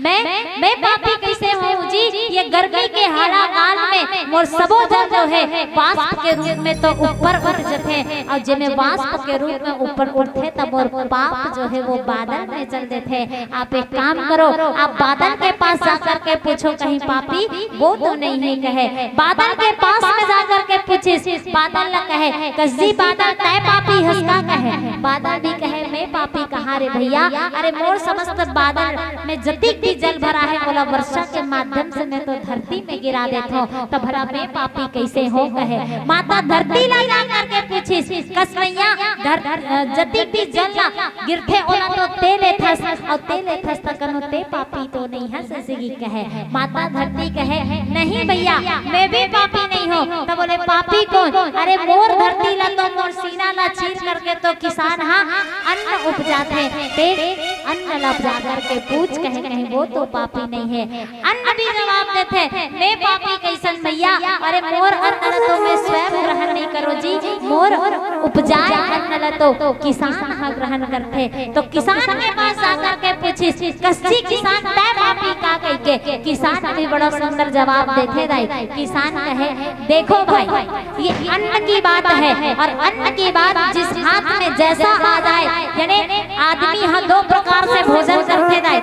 मैं, मैं पापी कइसे हों जी? ये गर्मी के हालाकाल में मोर सबो जन जो हे, वाष्प के रूप में तो ऊपर उठ जथे, अउ जेमे वाष्प के रूप में ऊपर उठथे, त मोर पाप जो हे, वो बादल में चल देथे।" आप एक काम करो, आप बादल के पास जाकर के पूछो, कहीं पापी वो तो नहीं हे कहे। बादल के पास में जाकर के पूछिस, बादल ला कहे, "कस जी बादल, तैं पापी हस का?" कहे। बादल भी कहे, "मैं पापी कहाँ रे भैया, अरे मोर समस्त बादल में जतिक भी जल भरा हे, ओला वर्षा के माध्यम से मैं तो धरती में गिरा देथों, त भला मैं पापी कइसे हों?" कहे। माता धरती ला जाकर के पूछिस, "कस मैया, धर-, अ, जतिक भी जल ला गिरथे, ओला तो तें लेथस, अउ तें लेथस त कनो तें पापी तो नइ हस?" अइसे कहे। माता धरती कहे, "नहीं भैया, मैं भी पापी नइ हों।" त बोले, "पापी कोन?" "अरे मोर धरती ला तो मोर सीना ला चीर करके तो किसान ह अन्न उपजाथे, तें अन्न ला उपजा करके पूछ।" कहे, "कहीं वो तो पापी नइ हे।" अन्न भी जवाब देथे, "मैं पापी कइसन भैया, अरे मोर अन्न ला तो मैं स्वयं ग्रहण नइ करों जी, मोर उपजाए अन्न ला तो किसान ह ग्रहण करथे।" तो किसान के पास जाकर के पूछिस, "कस जी किसान, तैं पापी का?" कहिके। किसान भी बड़ा सुंदर जवाब देथे दाई। किसान कहे, "देखो भाई, ये अन्न की बात हे, अउ अन्न की बात जिस हाथ में जइसा आ जाए, यानी आदमी ह दो प्रकार से भोजन करथे दाई।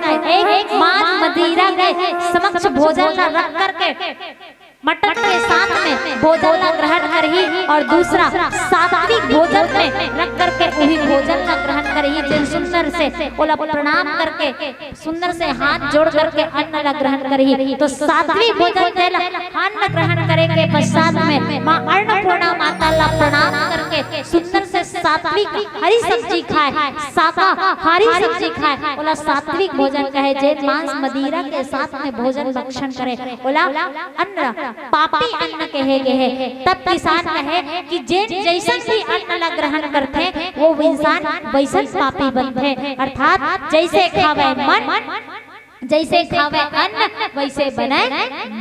एक मांस मदिरा के समक्ष भोजन ला रख करके मटन के साथ में भोजन ला ग्रहण करही, अउ दूसरा सात्विक भोजन में रख करके उही भोजन ला ग्रहण करही, जेन सुंदर से ओला प्रणाम करके, सुंदर से हाथ जोड़ करके अन्न ला ग्रहण करही।" तो सात्विक भोजन तेला अन्न ग्रहण करे के पश्चात में माँ अन्नपूर्णा माता ला प्रणाम करके सुंदर से सात्विक हरी सब्जी खाए, शाकाहारी सब्जी खाए, ओला सात्विक भोजन कहे। जे मांस मदिरा के साथ में भोजन भक्षण करे, ओला अन्न, पापी अन्न कहे गे हे। तब किसान कहे कि जे जइसन भी अन्न ला ग्रहण करथे, वो इंसान वइसन पापी बनथे। अर्थात जइसे खावे मन, जइसे खावे अन्न, वइसे बने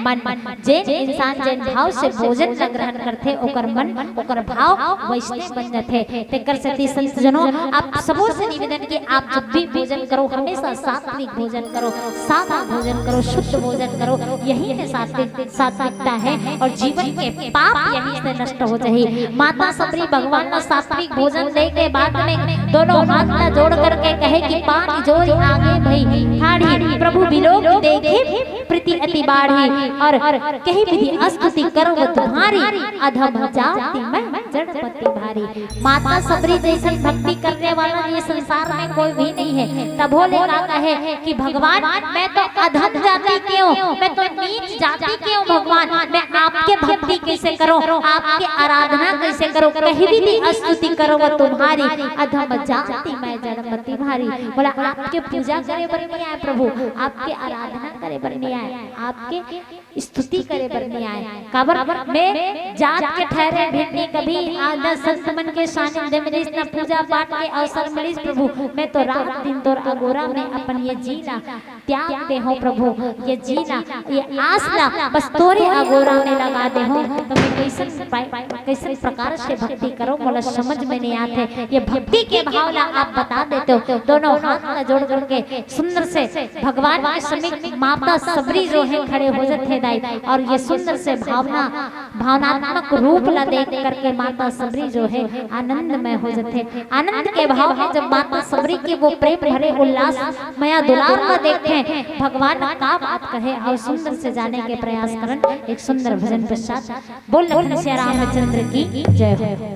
मन। जे इंसान जेन भाव से भोजन ला ग्रहण करथे, ओकर मन, ओकर भाव वइसने बन जाथे। तेकर सेती संत जनों, आप सबो से निवेदन कि आप जब भी भोजन करो, हमेशा सात्विक भोजन करो, सादा भोजन करो, शुद्ध भोजन करो। यही में सात्विक, सात्विकता हे अउ जीवन के पाप यहीं से नष्ट हो जाही। माता सबरी भगवान ला सात्विक भोजन दे के बाद में दोनों हाथ ला जोड़ करके कहे कि "पाँच जोरी आगे भई ठाढ़ी, प्रभु बिलोक देखे प्रीति अति बाढ़ी, अउ कहि विधि स्तुति करव तुम्हारी, अधम जाति मैं जड़ पति भारी।" माता सबरी जइसन भक्ति करने वाला ये संसार में कोई भी नइ हे। तभो ले का कहे कि "भगवान, मैं तो अधम जाति के हों, मैं तो नीच जाति के हों भगवान, मैं आपके भक्ति कइसे करों, आपके आराधना कइसे करों, कहि विधि स्तुति करव तुम्हारी, अधम जाति मैं जड़ पति भारी।" बोला, आपके पूजा करे बर नइ आए प्रभु, आपके आराधना करे बर नइ आए, आपके स्तुति करे बर नइ आए। काबर? मैं जात के ठहरे भिन्नी, कभी आधा संत मन के सानिध्य मिलिस, न पूजा पाठ के अवसर मिलिस प्रभु। मैं तो रात दिन तोर अगोरा में अपन ये जी ला त्याग दे हों प्रभु, ये जी ला, ये आस ला बस तोरे अगोरा में लगा दे हों। त मैं कइसन पाए, कइसन प्रकार से भक्ति करों, मोला समझ में नइ आत हे। ये भक्ति के भाव ला आप बता देते हो। दोनों हाथ ला जोड़ करके सुंदर से भगवान के समीप माता सबरी जो हे खड़े हो जाथे दाई, अउ ये सुंदर से भावना, भावनात्मक रूप ला देख करके माता सबरी जो हे आनंदमय हो जाथे। आनंद के भाव में जब माता सबरी के वो प्रेम भरे उल्लास मया दुलार ला देखथे, भगवान का बात कहे अउ सुंदर से जाने के प्रयास करन। एक सुंदर भजन पश्चात बोल लखन सिया रामचंद्र की जय हो।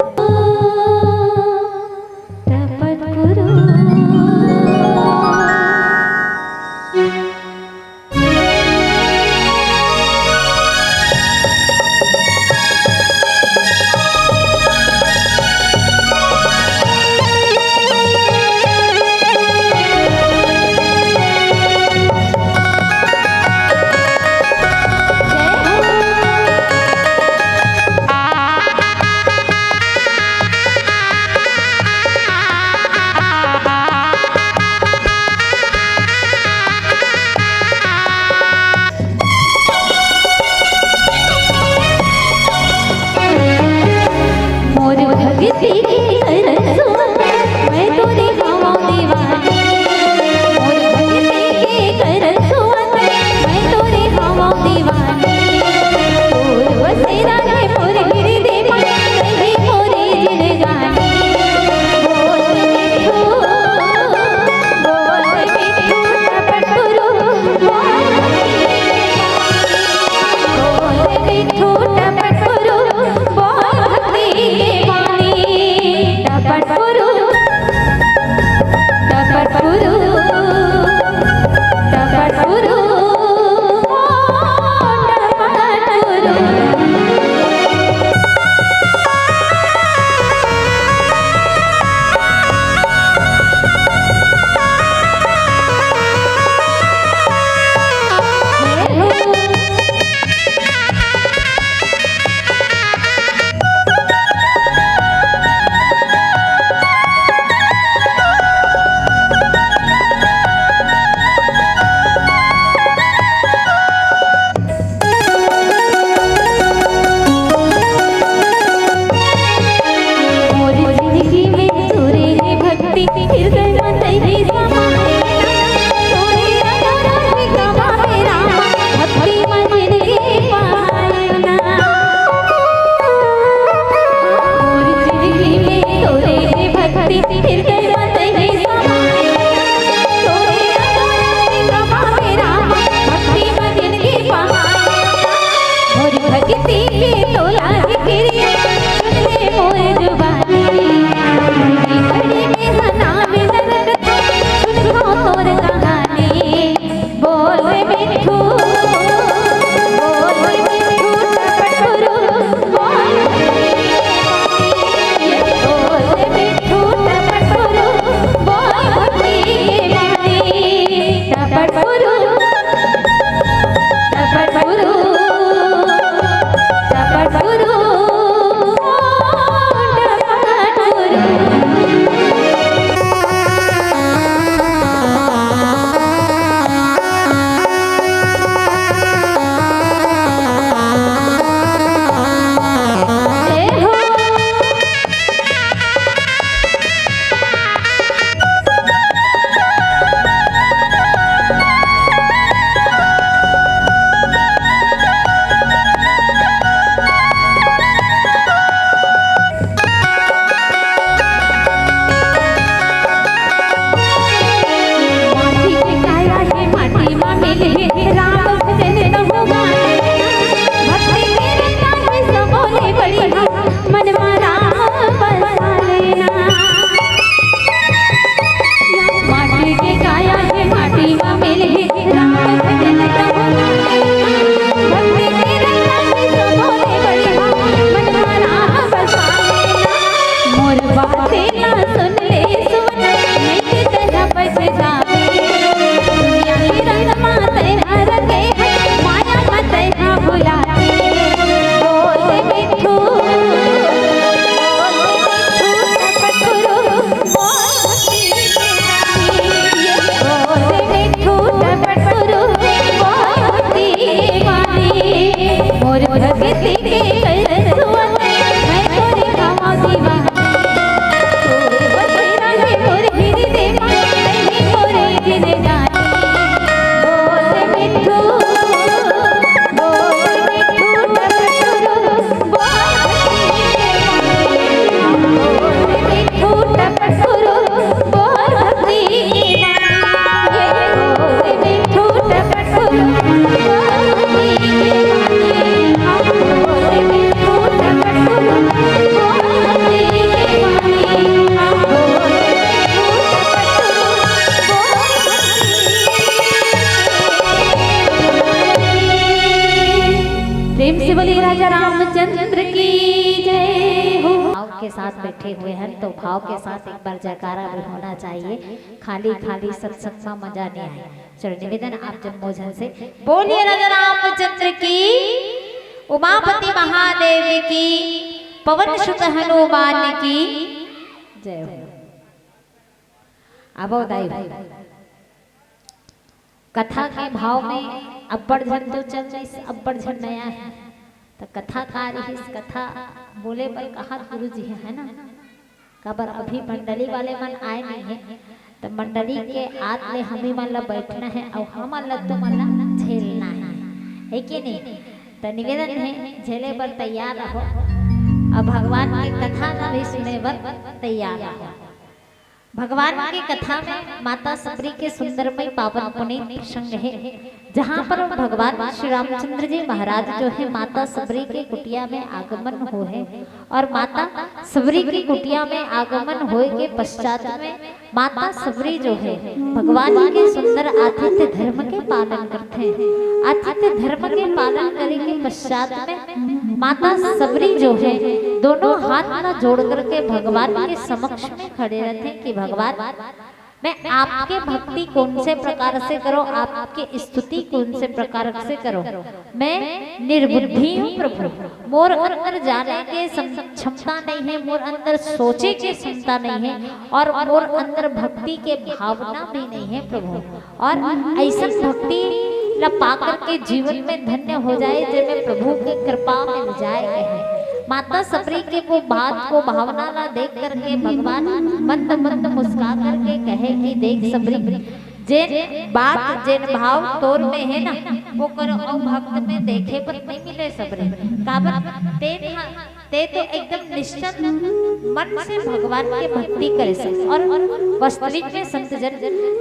भक्ति में मिले राम भजन तब गावे। भक्ति के रंगा में तो भोले बढ़िया, मन भरा बसा लेना। मोर बातें ना सुन ले सुन, नहीं के तरह पछतावे। दुनिया के रंग मा तैं हा रंगे है, माया मा तैं हा भुला दे। बोल मिठू, बोल मिठू, टपटुरु, बोल मोर भक्ति के करसुआ, मैं तोरे खावा दीवानी। तोरे बसेरा में मोर हृदय मा, नहीं मोरे जिनगानी। बोल मिठू, बोल मिठू, टपटुरु, बोल मिठू, टपटुरु, बोल भक्ति प्रेम से बोलिए राजा रामचंद्र की जय हो। भाव के साथ बैठे हुए हैं तो भाव के साथ एक बार जयकारा भी होना चाहिए। खाली खाली सत्संग में मजा नहीं आए। चलो निवेदन आप जब मोजन से बोलिए राजा रामचंद्र की, उमापति महादेव की, पवन सुत हनुमान की जय हो। अब दाई हो। कथा के भाव में अब्बड़ झन तो चल रहिस, अब्बड़ झन नया है। त कथा का रहिस, कथा बोले बर कहा गुरु जी है, है ना? काबर अभी मंडली वाले मन आए नहीं है, त मंडली के आत ले हमी मन ला बैठना है अउ हमन ला तुमन ला झेलना है, है कि नहीं? त निवेदन है, झेले बर तैयार रहो, अब भगवान के कथा ला भी सुने बर तैयार रहो। भगवान की कथा में माता सबरी के सुंदरमय पावन पुनीत प्रसंग है, जहाँ पर भगवान श्री रामचंद्र जी महाराज जो है माता सबरी के कुटिया में आगमन हो है और माता सबरी की कुटिया में आगमन होए के पश्चात में माता सबरी जो है भगवान के सुंदर आतिथ्य धर्म के पालन करते हैं। आतिथ्य धर्म के पालन करे के पश्चात में माता सबरी जो है दोनों हाथ ला जोड़ करके भगवान के समक्ष में खड़े रहते हैं कि भगवान, मैं आपके भक्ति कौन से प्रकार से करो, आपके स्तुति कौन से प्रकार से करो, मैं निर्बुद्धि हूँ प्रभु। मोर अंदर जाने के सम-, क्षमता नहीं है, मोर अंदर सोचे के क्षमता नहीं है और मोर अंदर भक्ति के भावना भी नहीं है प्रभु। और ऐसन भक्ति ला पा करके जीवन में धन्य हो जाए, जेमे प्रभु के कृपा मिल जाए कहे। माता सबरी के वो बात को, भावना ला देख करके भगवान मंद मंद मुस्का करके कहे कि देख सबरी, जेन बात, जेन भाव तोर में है ना, वो करो अउ भक्त में देखे बर नहीं मिले सबरी। काबर तेन ह ते तो एकदम निश्चल मन से भगवान के भक्ति करे से। और वास्तविक में संत जन,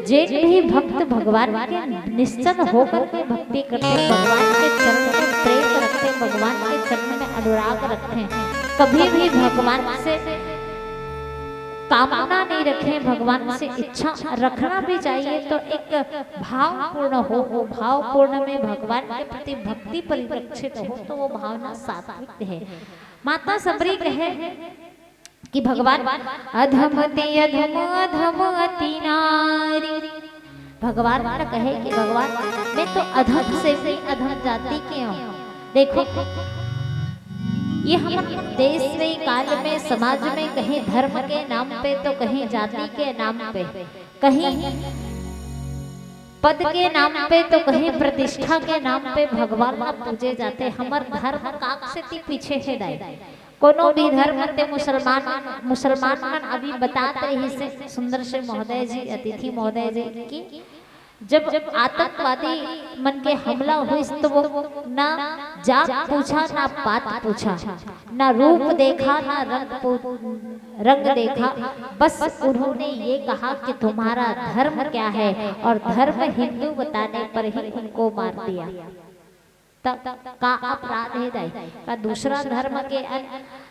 जेन भी भक्त भगवान के निश्चल होकर के भक्ति करते, भगवान के चरण में प्रेम रखते, भगवान के चरण में अनुराग रखते, कभी भी भगवान से कामना नहीं रखे, भगवान से इच्छा रखना भी चाहिए, तो एक भावपूर्ण हो, वो भावपूर्ण में भगवान के प्रति भक्ति परिलक्षित हो, तो वो भावना सात्विक है। माता सबरी कहे कि भगवान, अधम ते अधम, अधम अति नारी। भगवान न कहे कि भगवान, मैं तो अधम से भी अधम जाति के हूँ। देखो, ये हमन देश में, काल में, समाज में कहीं धर्म के नाम पे तो कहीं जाति के नाम पे, कहीं पद के नाम पे तो कहीं प्रतिष्ठा के नाम पे भगवान ला पूजे जाते। हमर धर्म काक सेती पीछे हे दाई। कोनो भी धर्म ते मुसलमान, मुसलमान मन अभी बतात रहिसे सुंदर से महोदय जी, अतिथि महोदय जी कि जब आतंकवादी मन के हमला होइस तो वो ना जात पूछा, ना पात पूछा, ना रूप देखा, ना रंग पू-, रंग देखा। बस उन्होंने ये कहा कि तुम्हारा धर्म क्या है, और धर्म हिंदू बताने पर ही उनको मार दिया। का अपराध हे दाई? का दूसरा धर्म के अन-,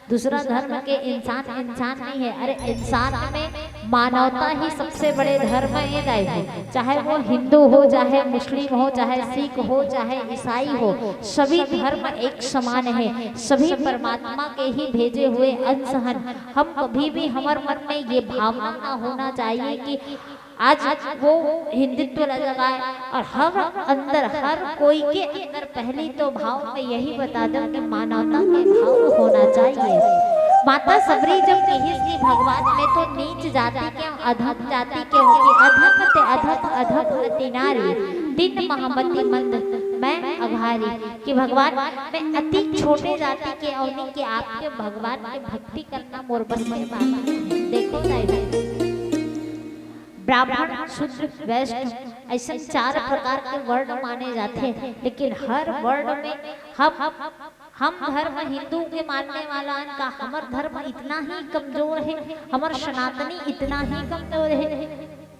दूसरा धर्म के इंसान इंसान नहीं है? अरे, इंसान में मानवता ही सबसे बड़े धर्म हे दाई। चाहे वो हिंदू हो, चाहे मुस्लिम हो, चाहे सिख हो, चाहे ईसाई हो, सभी धर्म एक समान है, सभी परमात्मा के ही भेजे हुए अंश हन। हम कभी भी, हमर मन में ये भावना ना होना चाहिए कि आज वो हिंदुत्व ला जगाए और हर अंदर, हर कोई के अंदर पहली तो भाव में यही बता दो कि मानवता के भाव होना चाहिए। माता सबरी जब कहिस कि भगवान, मैं तो नीच जाति के, अधम जाति के हो, कि अधम ते अधम, अधम अति नारी, दीन महमति मंद मैं अघारी, कि भगवान, मैं अति छोटे जाति के अवनी के आपके भगवान के भक्ति करना मोर बस के बात नहीं है। देखो दाई, ब्राह्मण, शूद्र, वैश्य, ऐसे चार प्रकार के वर्ण माने जाते हैं, लेकिन हर वर्ण में हम हम धर्म हिंदू के मानने वाला अन का हमर धर्म इतना ही कमजोर है, हमर सनातनी इतना ही कमजोर है?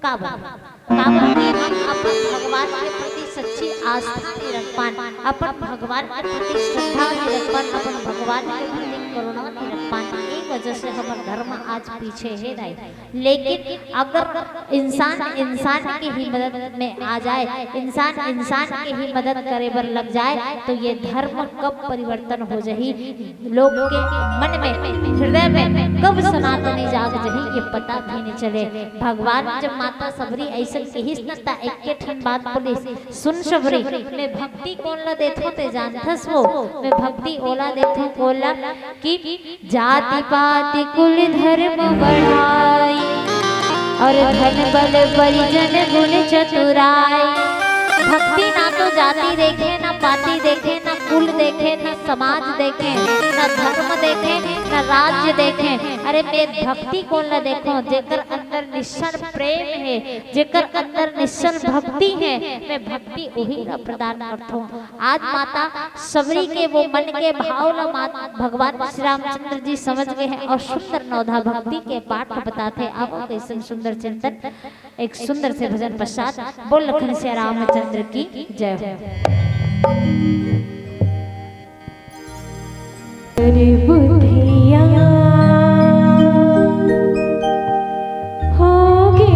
काबर? काबर कि हम अपन भगवान के प्रति सच्ची आस्था नहीं रख पान, अपन भगवान के प्रति श्रद्धा नहीं रख पान, अपन भगवान के प्रति करुणा नहीं रख पान। ये वजह से हमर धर्म आज पीछे है दाई। लेकिन अगर इंसान इंसान के ही मदद में आ जाए, इंसान इंसान के ही मदद करे बर लग जाए, तो ये धर्म कब परिवर्तन हो जाही, लोग के मन में, हृदय में कब सनातनी जाग जाही, ये पता भी नहीं चले। भगवान जब माता सबरी ऐसे कहिस न, त एक ठन बात बोलिस, सुन सबरी, मैं भक्ति कोन ला देथों ते जानथस वो? मैं भक्ति ओला देथों कोन ला कि जाति पाति कुल धर्म बढ़ाई, और धन बल परिजन गुण चतुराई। भक्ति ना तो जाति देखे, ना पाति देखे, ना कुल देखे, ना समाज देखे, ना धर्म देखे, ना राज्य देखे। अरे मैं भक्ति कोन ला देखों? जेकर अंदर निश्चल प्रेम है, जेकर अंदर निश्चल भक्ति है, मैं भक्ति उही ला प्रदान करथों। आज माता सबरी के वो मन के भाव ला मात-, भगवान श्री रामचंद्र जी समझ गए हैं और सुंदर नवधा भक्ति के पाठ बताथे। आवो कैसन सुंदर चिंतन, एक सुंदर से भजन पश्चात। बोल लखन सिया रामचंद्र की जय हो। अरे बुधिया हो गे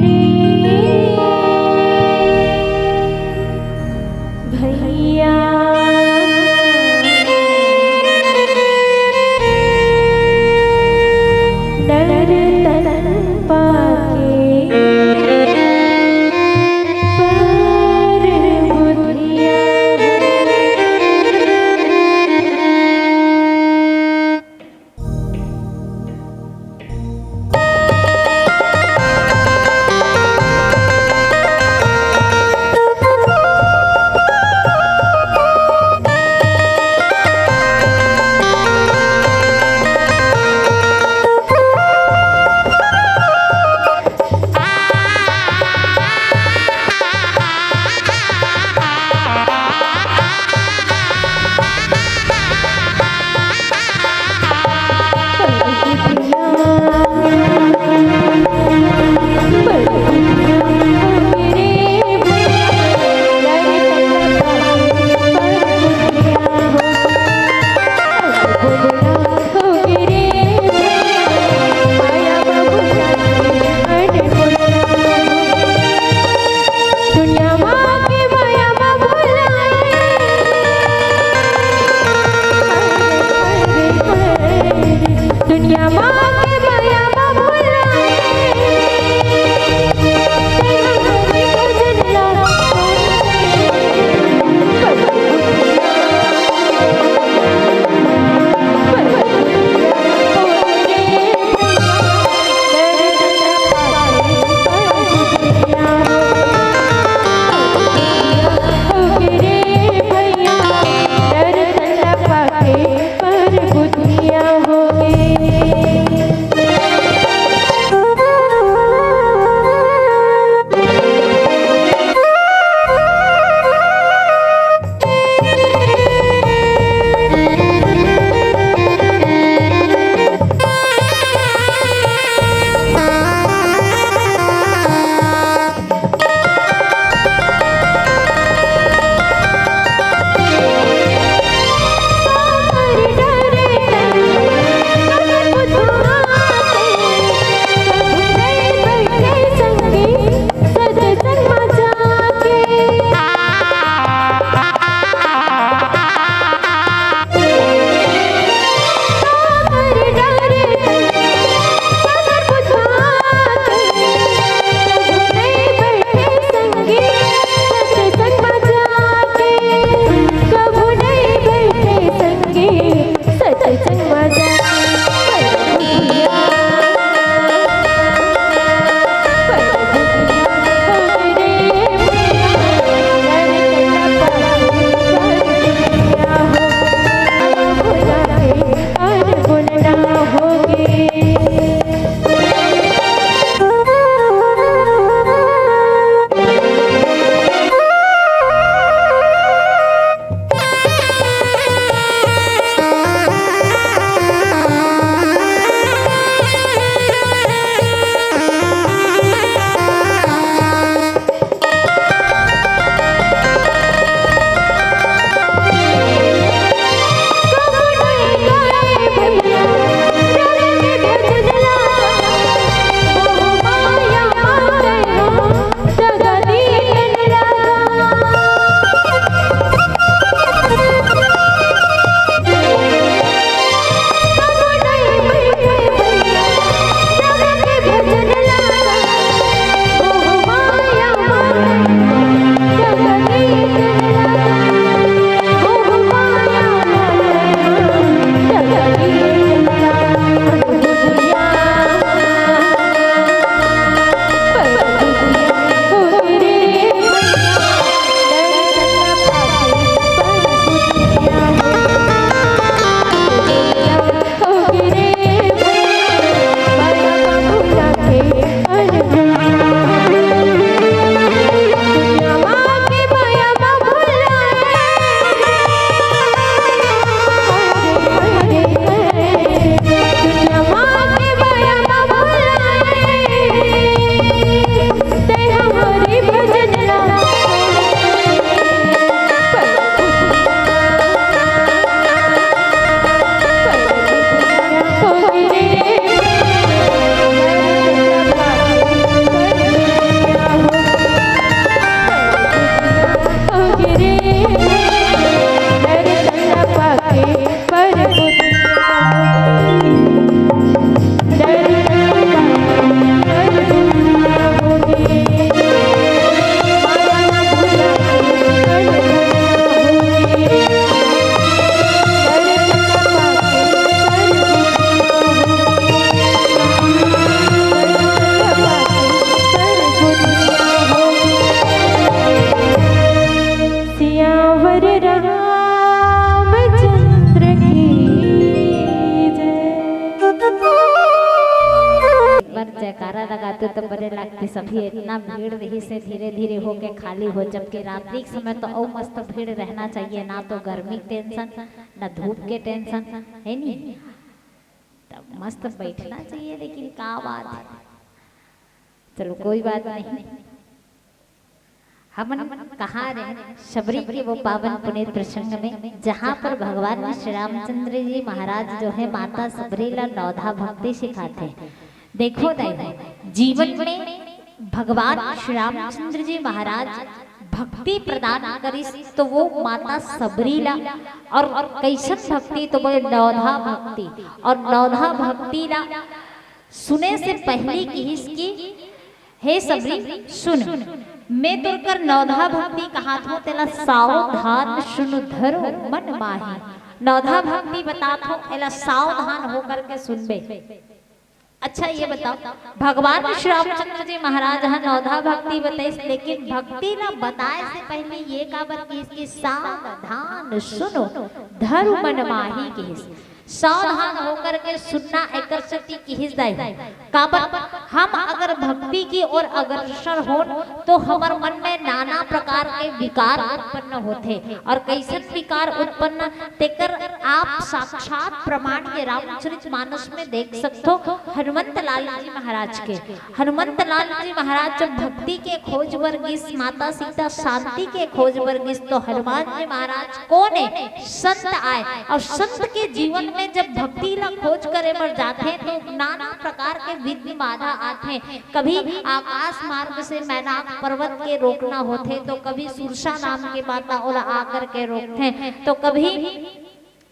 रे भैया, डर तन पाके पर बुधिया। तो, तो बने लगती सभी, इतना भीड़ रहिस हे, धीरे धीरे होके खाली हो, जबकि रात्रि के समय तो अउ मस्त भीड़ रहना चाहिए, ना तो गर्मी के टेंशन, ना धूप के टेंशन, है नी? तब मस्त बैठना चाहिए, लेकिन का बात है, चलो कोई बात नहीं। हमन कहाँ रहे, शबरी के वो पावन पुनीत प्रसंग में, जहाँ पर भगवान श्री रामचंद्र जी महाराज जो है माता शबरी ला नवधा भक्ति सिखाथे। देखो दाई, जीवन में भगवान श्री रामचंद्र जी महाराज भक्ति प्रदान करिस तो वो माता शबरी ला, और, और कैसन भक्ति तो बोले नवधा भक्ति, और नवधा भक्ति ला सुने से पहली किहिस कि हे शबरी सुन, मैं तोर कर नवधा भक्ति कहात हों, तेला सावधान सुन धरो मन माही। नवधा भक्ति बतात हों, एला सावधान होकर के सुनबे। अच्छा ये बताओ, भगवान श्री रामचंद्र जी महाराज ह नवधा भक्ति बताइस, लेकिन भक्ति ला बताए से पहले ये काबर किहिस कि सावधान सुनो धरो मन माही किहिस। सावधान होकर के सुनना एकर सेती किहिस दाई। काबर हम अगर भक्ति की ओर अग्रसर होन तो हमर मन में नाना प्रकार के विकार उत्पन्न होथे, और कैसन विकार उत्पन्न तेकर आप साक्षात प्रमाण ये रामचरित मानस में देख सकथो। हनुमंत लाल जी महाराज के, हनुमंत लाल जी महाराज जब भक्ति के खोज बर गिस, माता सीता शांति के खोज बर गिस, तो हनुमान जी महाराज कोन हे? संत आय। और संत के जीवन में जब भक्ति ला खोज करे बर जाथे तो नाना प्रकार के विघ्न बाधा आथे। कभी आकाश मार्ग से मैनाक पर्वत के रोकना होथे, तो कभी सुरसा नाम के माता ओला आकर के रोकथे, तो कभी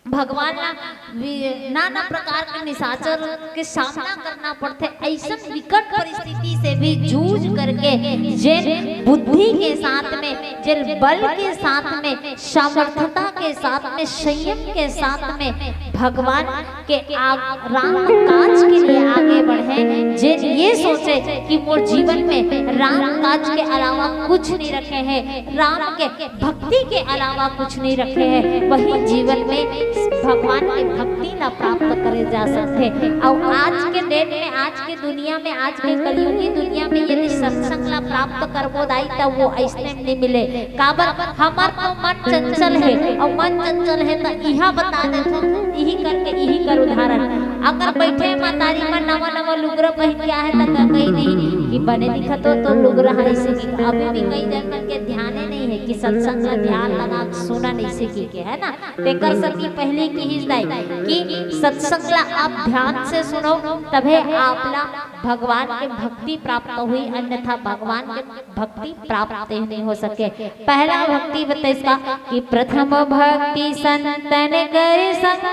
भगवान ला वि-, नाना प्रकार के निशाचर के सामना करना पड़थे। ऐसन विकट परिस्थिति से भी जूझ करके जेन बुद्धि के साथ में, जेन बल के साथ में, सामर्थता के साथ में, संयम के साथ में भगवान के आग, राम काज के लिए आगे बढ़े, जेन ये सोचे कि मोर जीवन में राम काज के अलावा कुछ नहीं रखे हैं, राम के भक्ति के अलावा कुछ नहीं रखे हैं, वही जीवन में भगवान के भक्ति ला प्राप्त करे जा सकथे। और आज के डेट में, आज के दुनिया में, आज के कलयुगी दुनिया में यदि सत्संग ला प्राप्त करबो दाई, तब वो ऐसने नहीं मिले। काबर हमर तो मन चंचल हे, और मन चंचल हे त इहा बता देथो, इही करके इही कर उदाहरण। अगर बैठे मतारी मन नवा नवा लुगरा पहिन के आहे त का कही नहीं कि बने दिखत हो तो लुगरा है, इसे कि अभी भी कई जन मन के ध्यान ही नहीं है कि सत्संग ला ध्यान लगा के सुनन, इसे कि के, है ना? तेकर सती पहली किहिस दाई कि सत्संग ला आप ध्यान से सुनो, तभे आप ला भगवान के भक्ति प्राप्त हुई, अन्यथा भगवान के भक्ति प्राप्त नहीं हो सके। पहला भक्ति बताइस का कि प्रथम भक्ति संतन कर संग,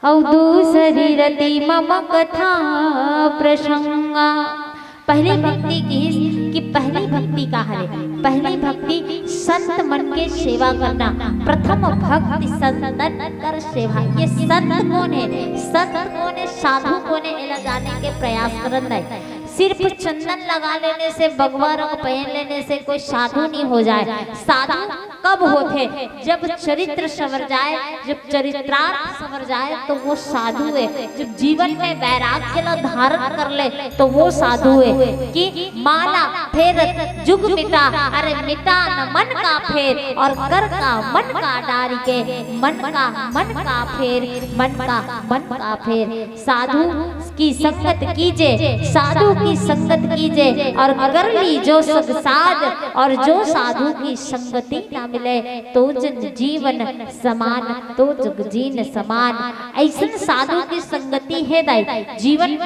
अउ दूसरी रति मम कथा प्रसंगा। पहली भक्ति किहिस कि पहली भक्ति का हरे? पहली भक्ति संत मन के सेवा करना। प्रथम भक्ति संतन कर सेवा। ये संत कोन हे? संत कोन हे? साधु कोन हे? एला जाने के प्रयास करन दाई। सिर्फ चंदन लगा लेने से, भगवा रंग पहन लेने से कोई साधु नहीं हो जाए। साधु कब होथे? जब चरित्र संवर जाए, जब चरित्रार्थ संवर जाए तो वो साधु हे। जब जीवन में वैराग्य ला धारण कर ले तो वो साधु हे। कि माला फेरत जुग मिटा, अरे मिटा न मन का फेर, और कर का मन का डारिके, मन का मन का फेर, मन का मन का फेर। साधु की संगत कीजे, साधु की संगत कीजे, और कर लीजो सग साध, और जो साधु की संगति ना मिले, तो जग जीवन समान, तो जग जीन समान। ऐसन साधु की संगति हे दाई, जीवन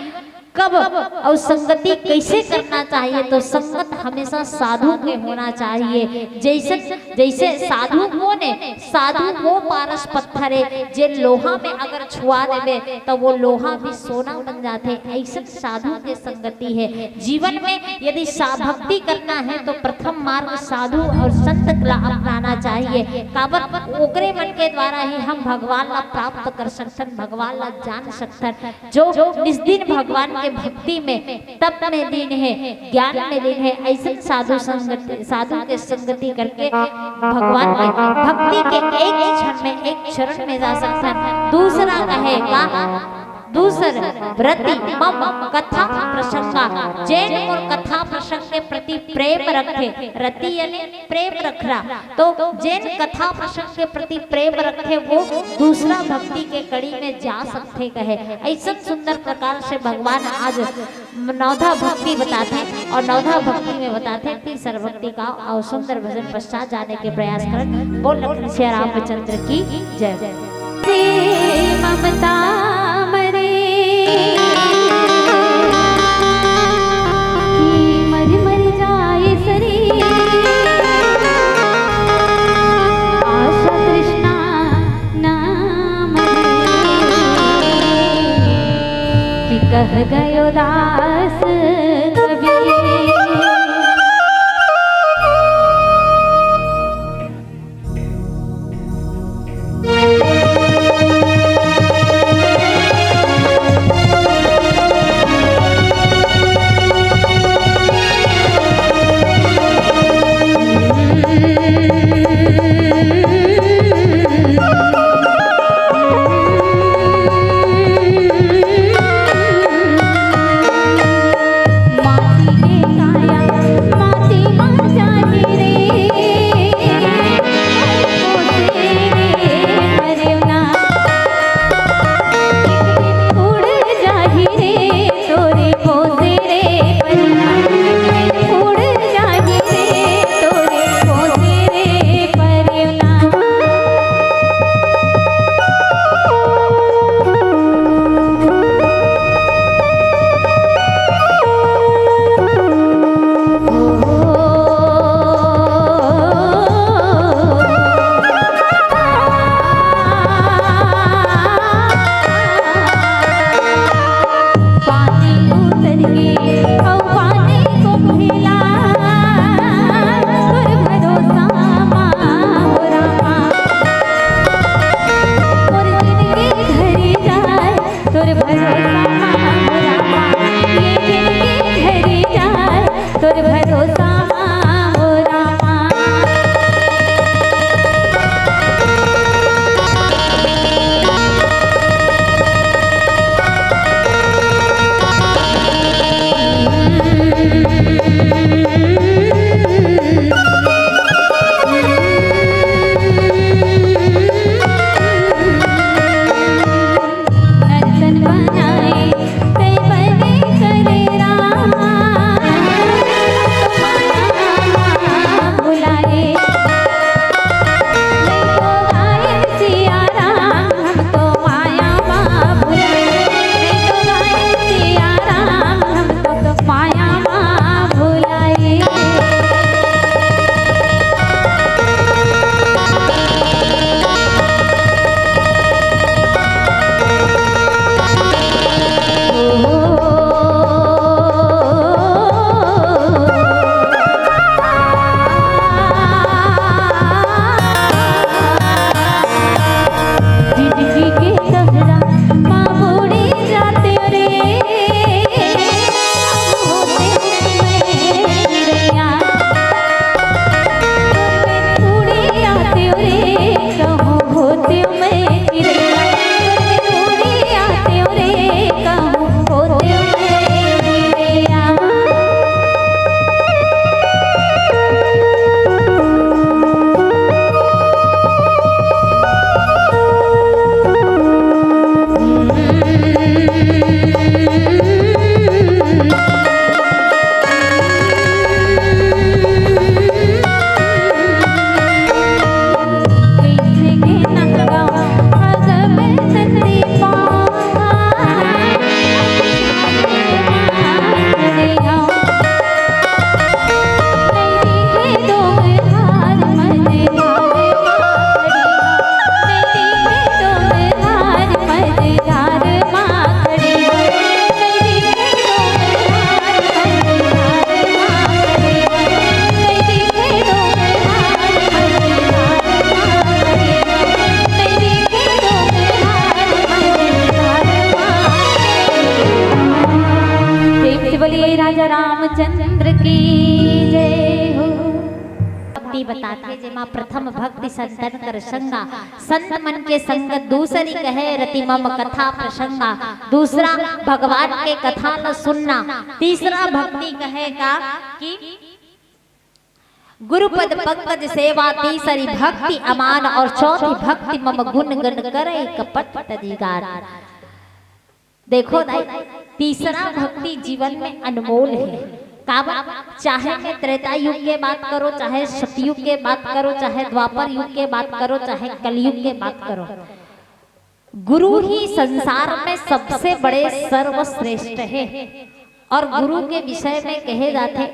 कब अउ संगति कैसे करना चाहिए, तो संगत हमेशा साधु के होना चाहिए। जैसे, जैसे साधु कोन हे? साधु वो पारस पत्थर हे, जे लोहा में अगर छुआ देबे तो वो लोहा भी सोना बन जाथे। ऐसन साधु के संगति हे। जीवन में यदि सा-, भक्ति करना है तो प्रथम मार्ग साधु और संत ला अपनाना चाहिए। काबर ओकरे मन के द्वारा ही हम भगवान ला प्राप्त कर सकथन, भगवान ला जान सकथन। जो निस्दिन भगवान के भक्ति में, तप में लीन हे, ज्ञान में लीन हे, ऐसन साधु संगति, साधु के संगति करके भगवान के भक्ति के एक क्षण में, एक चरण में जा सकथन। दूसरा कहे का, दूसर रति मम कथा प्रसंगा, जेन मोर कथा प्रसंग के प्रति प्रेम रखे, रति यानी प्रेम रखना, तो जेन कथा प्रसंग के प्रति प्रेम रखे वो दूसरा भक्ति के कड़ी में जा सकथे कहे। ऐसन सुंदर प्रकार से भगवान आज नवधा भक्ति बताथे और नवधा भक्ति में बताथे तीसर भक्ति का और सुंदर भजन पश्चात जाने के प्रयास करन। बोल लखन सिया रामचंद्र की जय। से ममता मरे कि मर मर जाए शरीर, आशा तृष्णा ना मरे कि कह गयो दास कबीर। बताथे, जेमा प्रथम भक्ति संतन कर संगा, संत मन के संगत दूसरी कहे रति मम कथा प्रसंगा। दूसरा भगवान के कथा ल सुनना। तीसरा भक्ति कहे का कि गुरुपद पंकज सेवा, तीसरी भक्ति अमान और चौथी भक्ति मम गुण गण करे कपट तजी गान। देखो दाई, तीसरा भक्ति जीवन में अनमोल है। काबर, चाहे मैं त्रेता युग के बात करो, चाहे सतयुग के बात करो, चाहे द्वापर युग के बात करो, चाहे कलयुग के बात करो, गुरु ही संसार में सबसे बड़े सर्वश्रेष्ठ है। और गुरु के विषय में कहे जाथे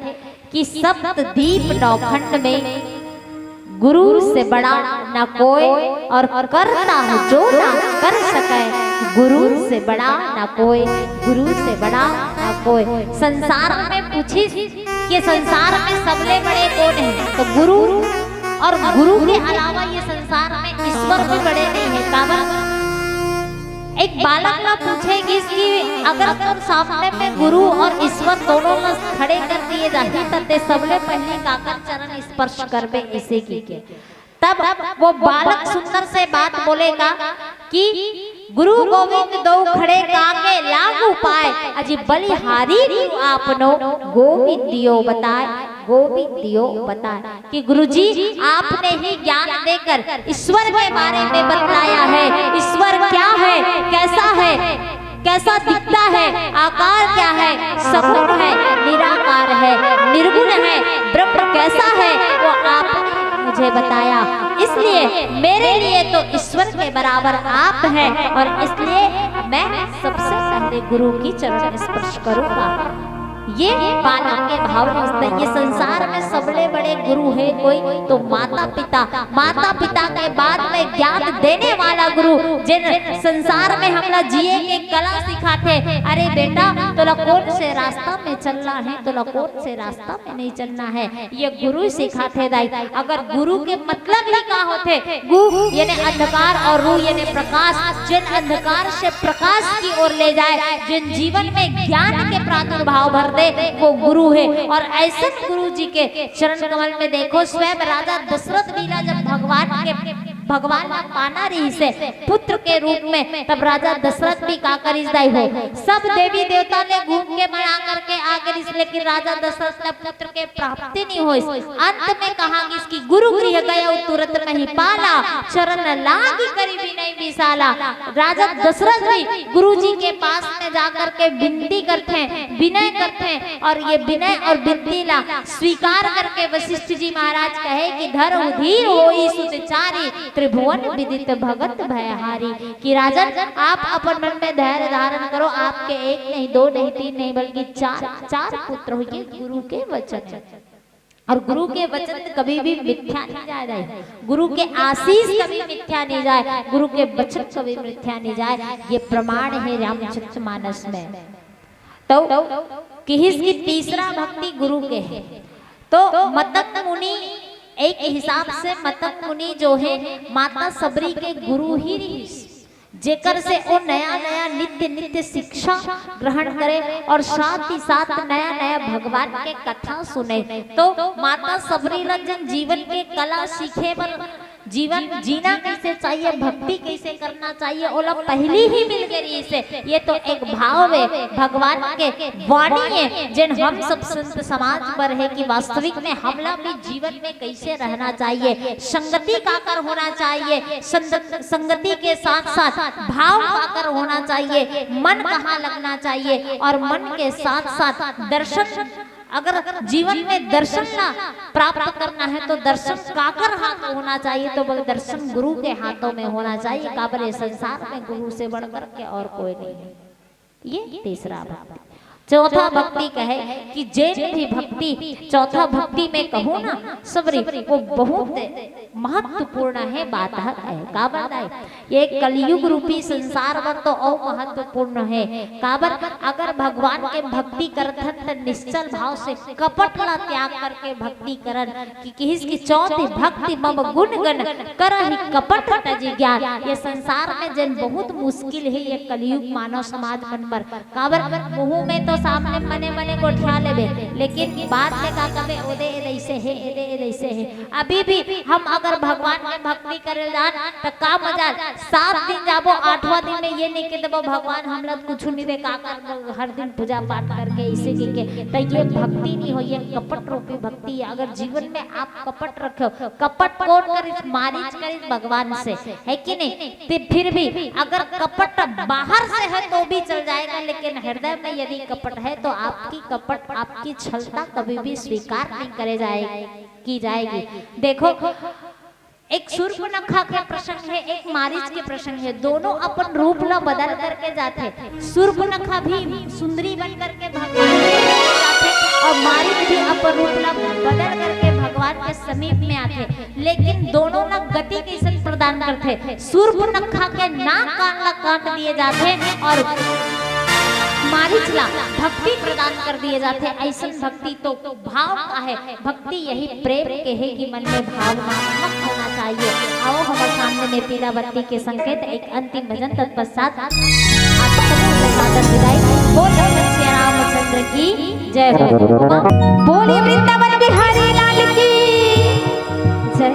कि सप्त दीप नौखंड में गुरु से बड़ा ना कोई, और करता जो ना कर सके, गुरु से बड़ा ना कोई, गुरु से बड़ा ना कोई। संसार में पूछिस कि संसार में सबले बड़े कोन हे, तो गुरु, और गुरु के अलावा ये संसार में ईश्वर भी बड़े नहीं है। काबर, एक बालक ला पूछे गिस कि अगर तोर सामने में गुरु और ईश्वर दोनों ला खड़े कर दिए जाही, त ते सबले पहली काकर चरण स्पर्श करबे, ऐसे की के। तब वो बालक सुंदर से बात बोलेगा कि गुरु गोविंद दो खड़े काके लागू पाए, अजी बलिहारी गुरु आपनो गोविंद दियो बताए, गोविंद दियो बताए। कि गुरुजी, आपने ही ज्ञान देकर ईश्वर के बारे में बतलाया है। ईश्वर क्या है, कैसा है, कैसा दिखता है, आकार क्या है, सगुण है, निराकार है, निर्गुण है, ब्रह्म कैसा है, वो आपने मुझे बताया। इसलिए मेरे लिए तो ईश्वर के बराबर आप हैं, और इसलिए मैं सबसे पहले गुरु की चरण स्पर्श करूंगा। ये बालक के भाव रिहिस। ये संसार में सबले बड़े गुरु हे कोई, तो माता पिता। माता पिता के बाद में ज्ञान देने वाला गुरु, जेन संसार में हमला जिए के कला सिखाथे। अरे बेटा, तोला कौन से रास्ता में चलना है, तोला कौन से रास्ता में नहीं चलना है, ये गुरु सिखाथे दाई। अगर गुरु के मतलब ही का होथे, गु यानी अंधकार और रु यानी प्रकाश, जेन अंधकार से प्रकाश की ओर ले जाए, जेन जीवन में ज्ञान के प्रादुर्भाव भर दे, वो गुरु हे। और ऐसन गुरु जी के चरण कमल में देखो, स्वयं राजा दशरथ भी ला जब भगवान के, भगवान ला पाना रिहिसे पुत्र के रूप में, तब राजा दशरथ भी का करिस दाई हो, सब देवी देवता ले घूम के मना करके आ गिस, लेकिन राजा दशरथ ला पुत्र के प्राप्ति नहीं होइस। अंत में कहा गिस कि गुरु गृह गयो तुरत मही पाला, चरण लागी करी विनय विशाला। राजा दशरथ भी गुरु जी के पास में जाकर के विनती करथे, विनय करथे, और ये विनय और विनती ला स्वीकार करके वशिष्ठ जी महाराज कहे कि धरहु धीर होई सुत चारी, त्रिभुवन विदित भगत भयहारी। कि राजन, आप अपन मन में धैर्य धारण करो, आपके एक नहीं, दो नहीं, तीन नहीं, बल्कि चार, चार पुत्र होइके गुरु के वचन है। और गुरु के वचन कभी भी मिथ्या नहीं जाए, गुरु के आशीष कभी मिथ्या नहीं जाए, गुरु के वचन कभी मिथ्या नहीं जाए। ये प्रमाण है रामचरित मानस में। तो किहिस की तीसरा भक्ति गुरु के है। तो मतंग मुनि, एक हिसाब से मतंग मुनि जो है, माता सबरी के गुरु ही रिहिस, जेकर से वो नया नया नित्य नित्य शिक्षा ग्रहण करे और साथ ही साथ नया नया भगवान के कथा सुने। तो माता सबरी ला जेन जीवन के कला सीखे बर, जीवन जीना कैसे चाहिए, भक्ति कैसे करना चाहिए, ओला पहली ही मिल गे रिहिसे। ये तो एक भाव है, भगवान के वाणी है, जेन हम सब संत समाज बर है कि वास्तविक में हमला भी जीवन में कैसे रहना चाहिए, संगति काकर होना चाहिए, संगत-, संगति के साथ साथ भाव काकर होना चाहिए, मन कहाँ लगना चाहिए और मन के साथ साथ दर्शन, अगर जीवन में दर्शन ला प्राप्त करना है तो दर्शन काकर हाथ होना चाहिए, तो बोले दर्शन गुरु के हाथों में होना चाहिए। काबर ये संसार में गुरु से बढ़ करके और कोई नहीं है। ये तीसरा भक्ति। चौथा भक्ति कहे कि जेन भी भक्ति, चौथा भक्ति में कहूँ ना सबरी, वो बहुत महत्वपूर्ण है बात है। काबर दाई, ये कलयुग रूपी संसार बर तो अउ महत्वपूर्ण है। काबर, अगर भगवान के भक्ति करत हन त निश्चल भाव से कपट ला त्याग करके भक्ति करन। कि किहिस की चौथी भक्ति मम गुण गण करहि कपट तजि ज्ञान। ये संसार में जेन बहुत मुश्किल है ये कलयुग मानव समाज मन बर। काबर, मुँह में तो सामने मने मने गोठिया लेबे, लेकिन बात ले का कबे, ओदे ए जैसे हे, एदे ए जैसे हे। अभी भी हम अगर भगवान के भक्ति करे जान, त का मजा, सात दिन जाबो, आठवां दिन में ये नहीं के देबो, "भगवान, हमला कुछ नहीं दे, का कर, हर दिन पूजा पाठ करके इसे के, के।" त ये भक्ति नहीं हो, ये कपट रूपी भक्ति है। अगर जीवन में आप कपट रखो, कपट कौन करिस? मारीच करिस भगवान से, है कि नहीं? ते फिर भी अगर कपट बाहर से है तो भी चल जाएगा, लेकिन हृदय में यदि कपट है तो आपकी कपट, आपकी छलता कभी भी स्वीकार नहीं करे जाए, की जाएगी। देखो, एक सूर्पनखा के प्रसंग है, एक मारीच के प्रसंग है। दोनों अपन रूप ला बदल करके जाथे। सूर्पनखा भी सुंदरी बन करके भगवान के समीप जाथे और मारीच भी अपन रूप ला बदल करके भगवान के समीप में आथे। लेकिन दोनों ला गति कैसन प्रदान करथे? सूर्पनखा के नाक कान ला काट दिए जाथे और मारीच ला भक्ति प्रदान कर दिए जाथे। ऐसन भक्ति तो भाव का है, भक्ति यही प्रेम के है कि मन में भावनात्मक होना चाहिए। आओ, हमारे सामने में पीला बत्ती के संकेत, एक अंतिम भजन, तत्पश्चात आप सबको सादर विदाई। बोल श्री रामचंद्र की जय हो। बोलिए वृंदावन बिहारी लाल की जय।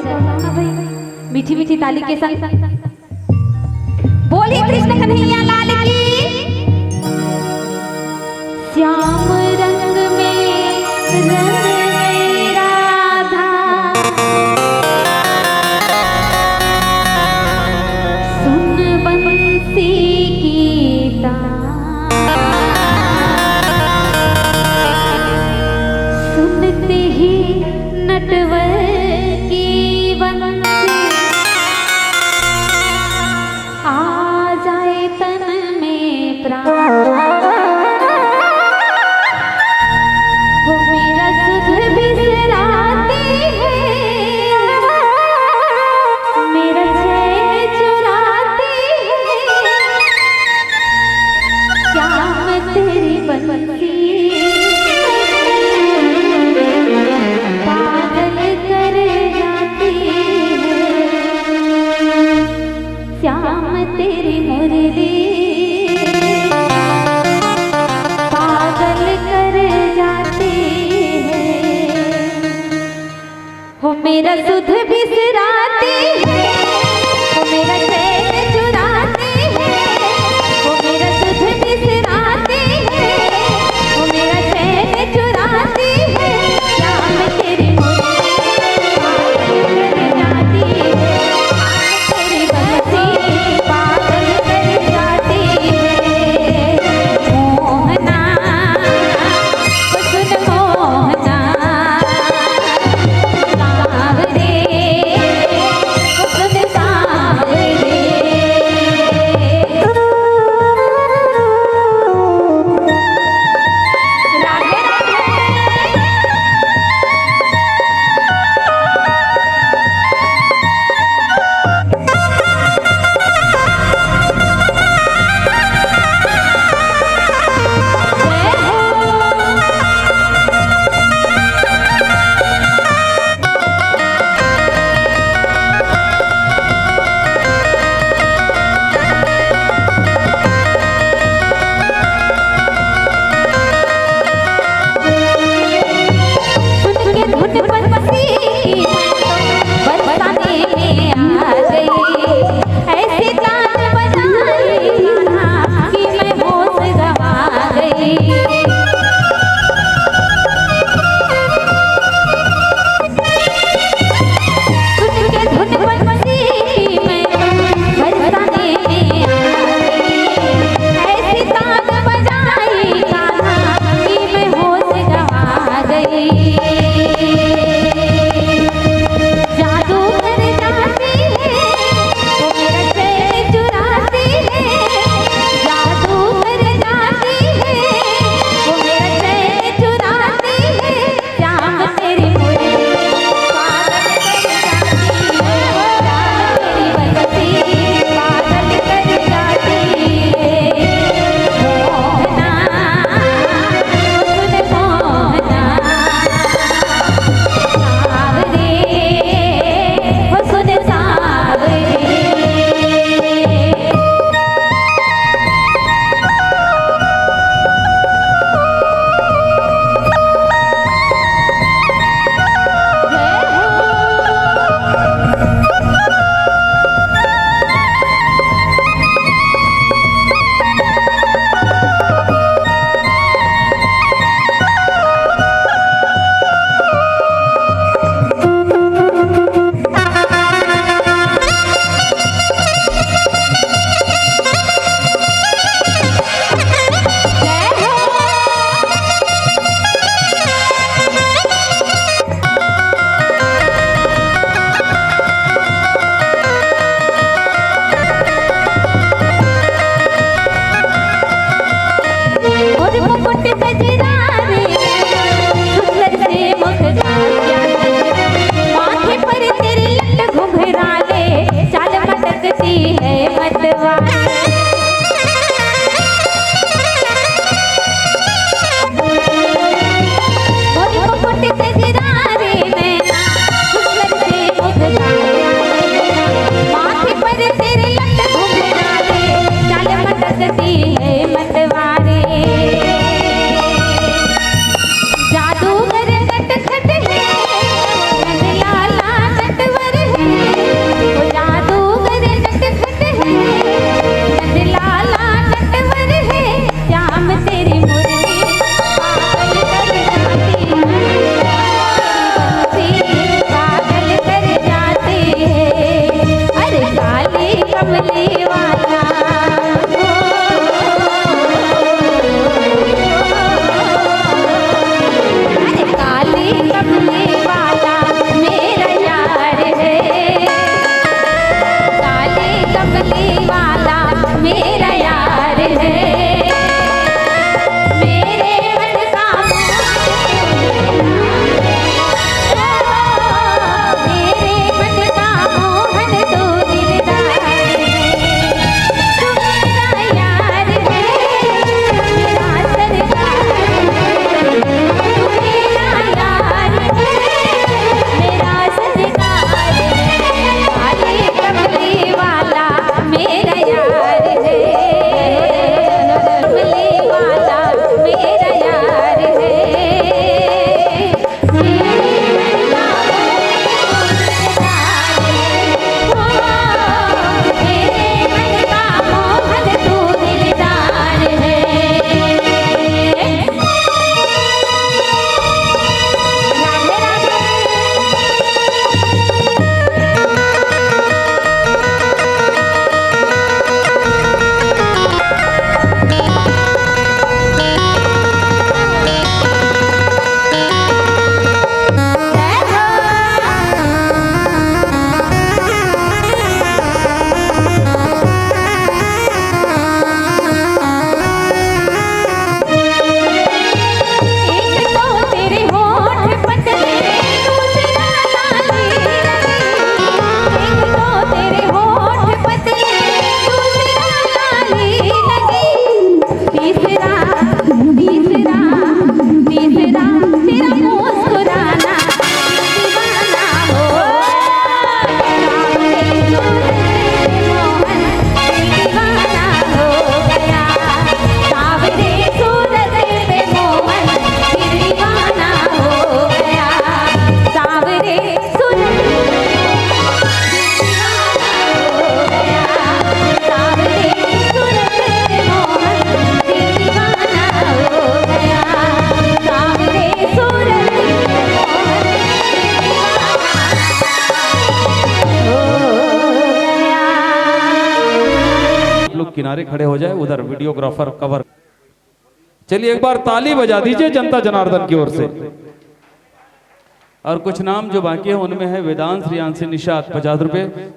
मीठी मीठी ताली के संग बोलिए कृष्ण कन्हैया लाल की। श्याम रंग में रंग में राधा, सुन बंसी की तान। सुनते ही नटवर की बंसी आ जाए तन में प्राण। वो मेरा सुध बिसराती है, मेरा चैन चुराती है। श्याम तेरी बंसी पागल कर जाती है। श्याम तेरी मुरली पागल कर जाती है। हो मेरा सुध बिसराती है, हो मेरा चैन चुराती है, हो मेरा सुध बिसराती है, हो मेरा चैन चुराती है। श्याम तेरी मुरली पागल कर जाती है, श्याम तेरी बंसी पागल कर जाती है। मोहना, सुन मोहना, सावरे। किनारे खड़े हो जाए, उधर वीडियोग्राफर कवर। चलिए, एक बार ताली बजा दीजिए जनता जनार्दन की ओर से। और कुछ नाम जो बाकी है, उनमें है वेदांश, रियांशी, निषाद, पचास रुपए।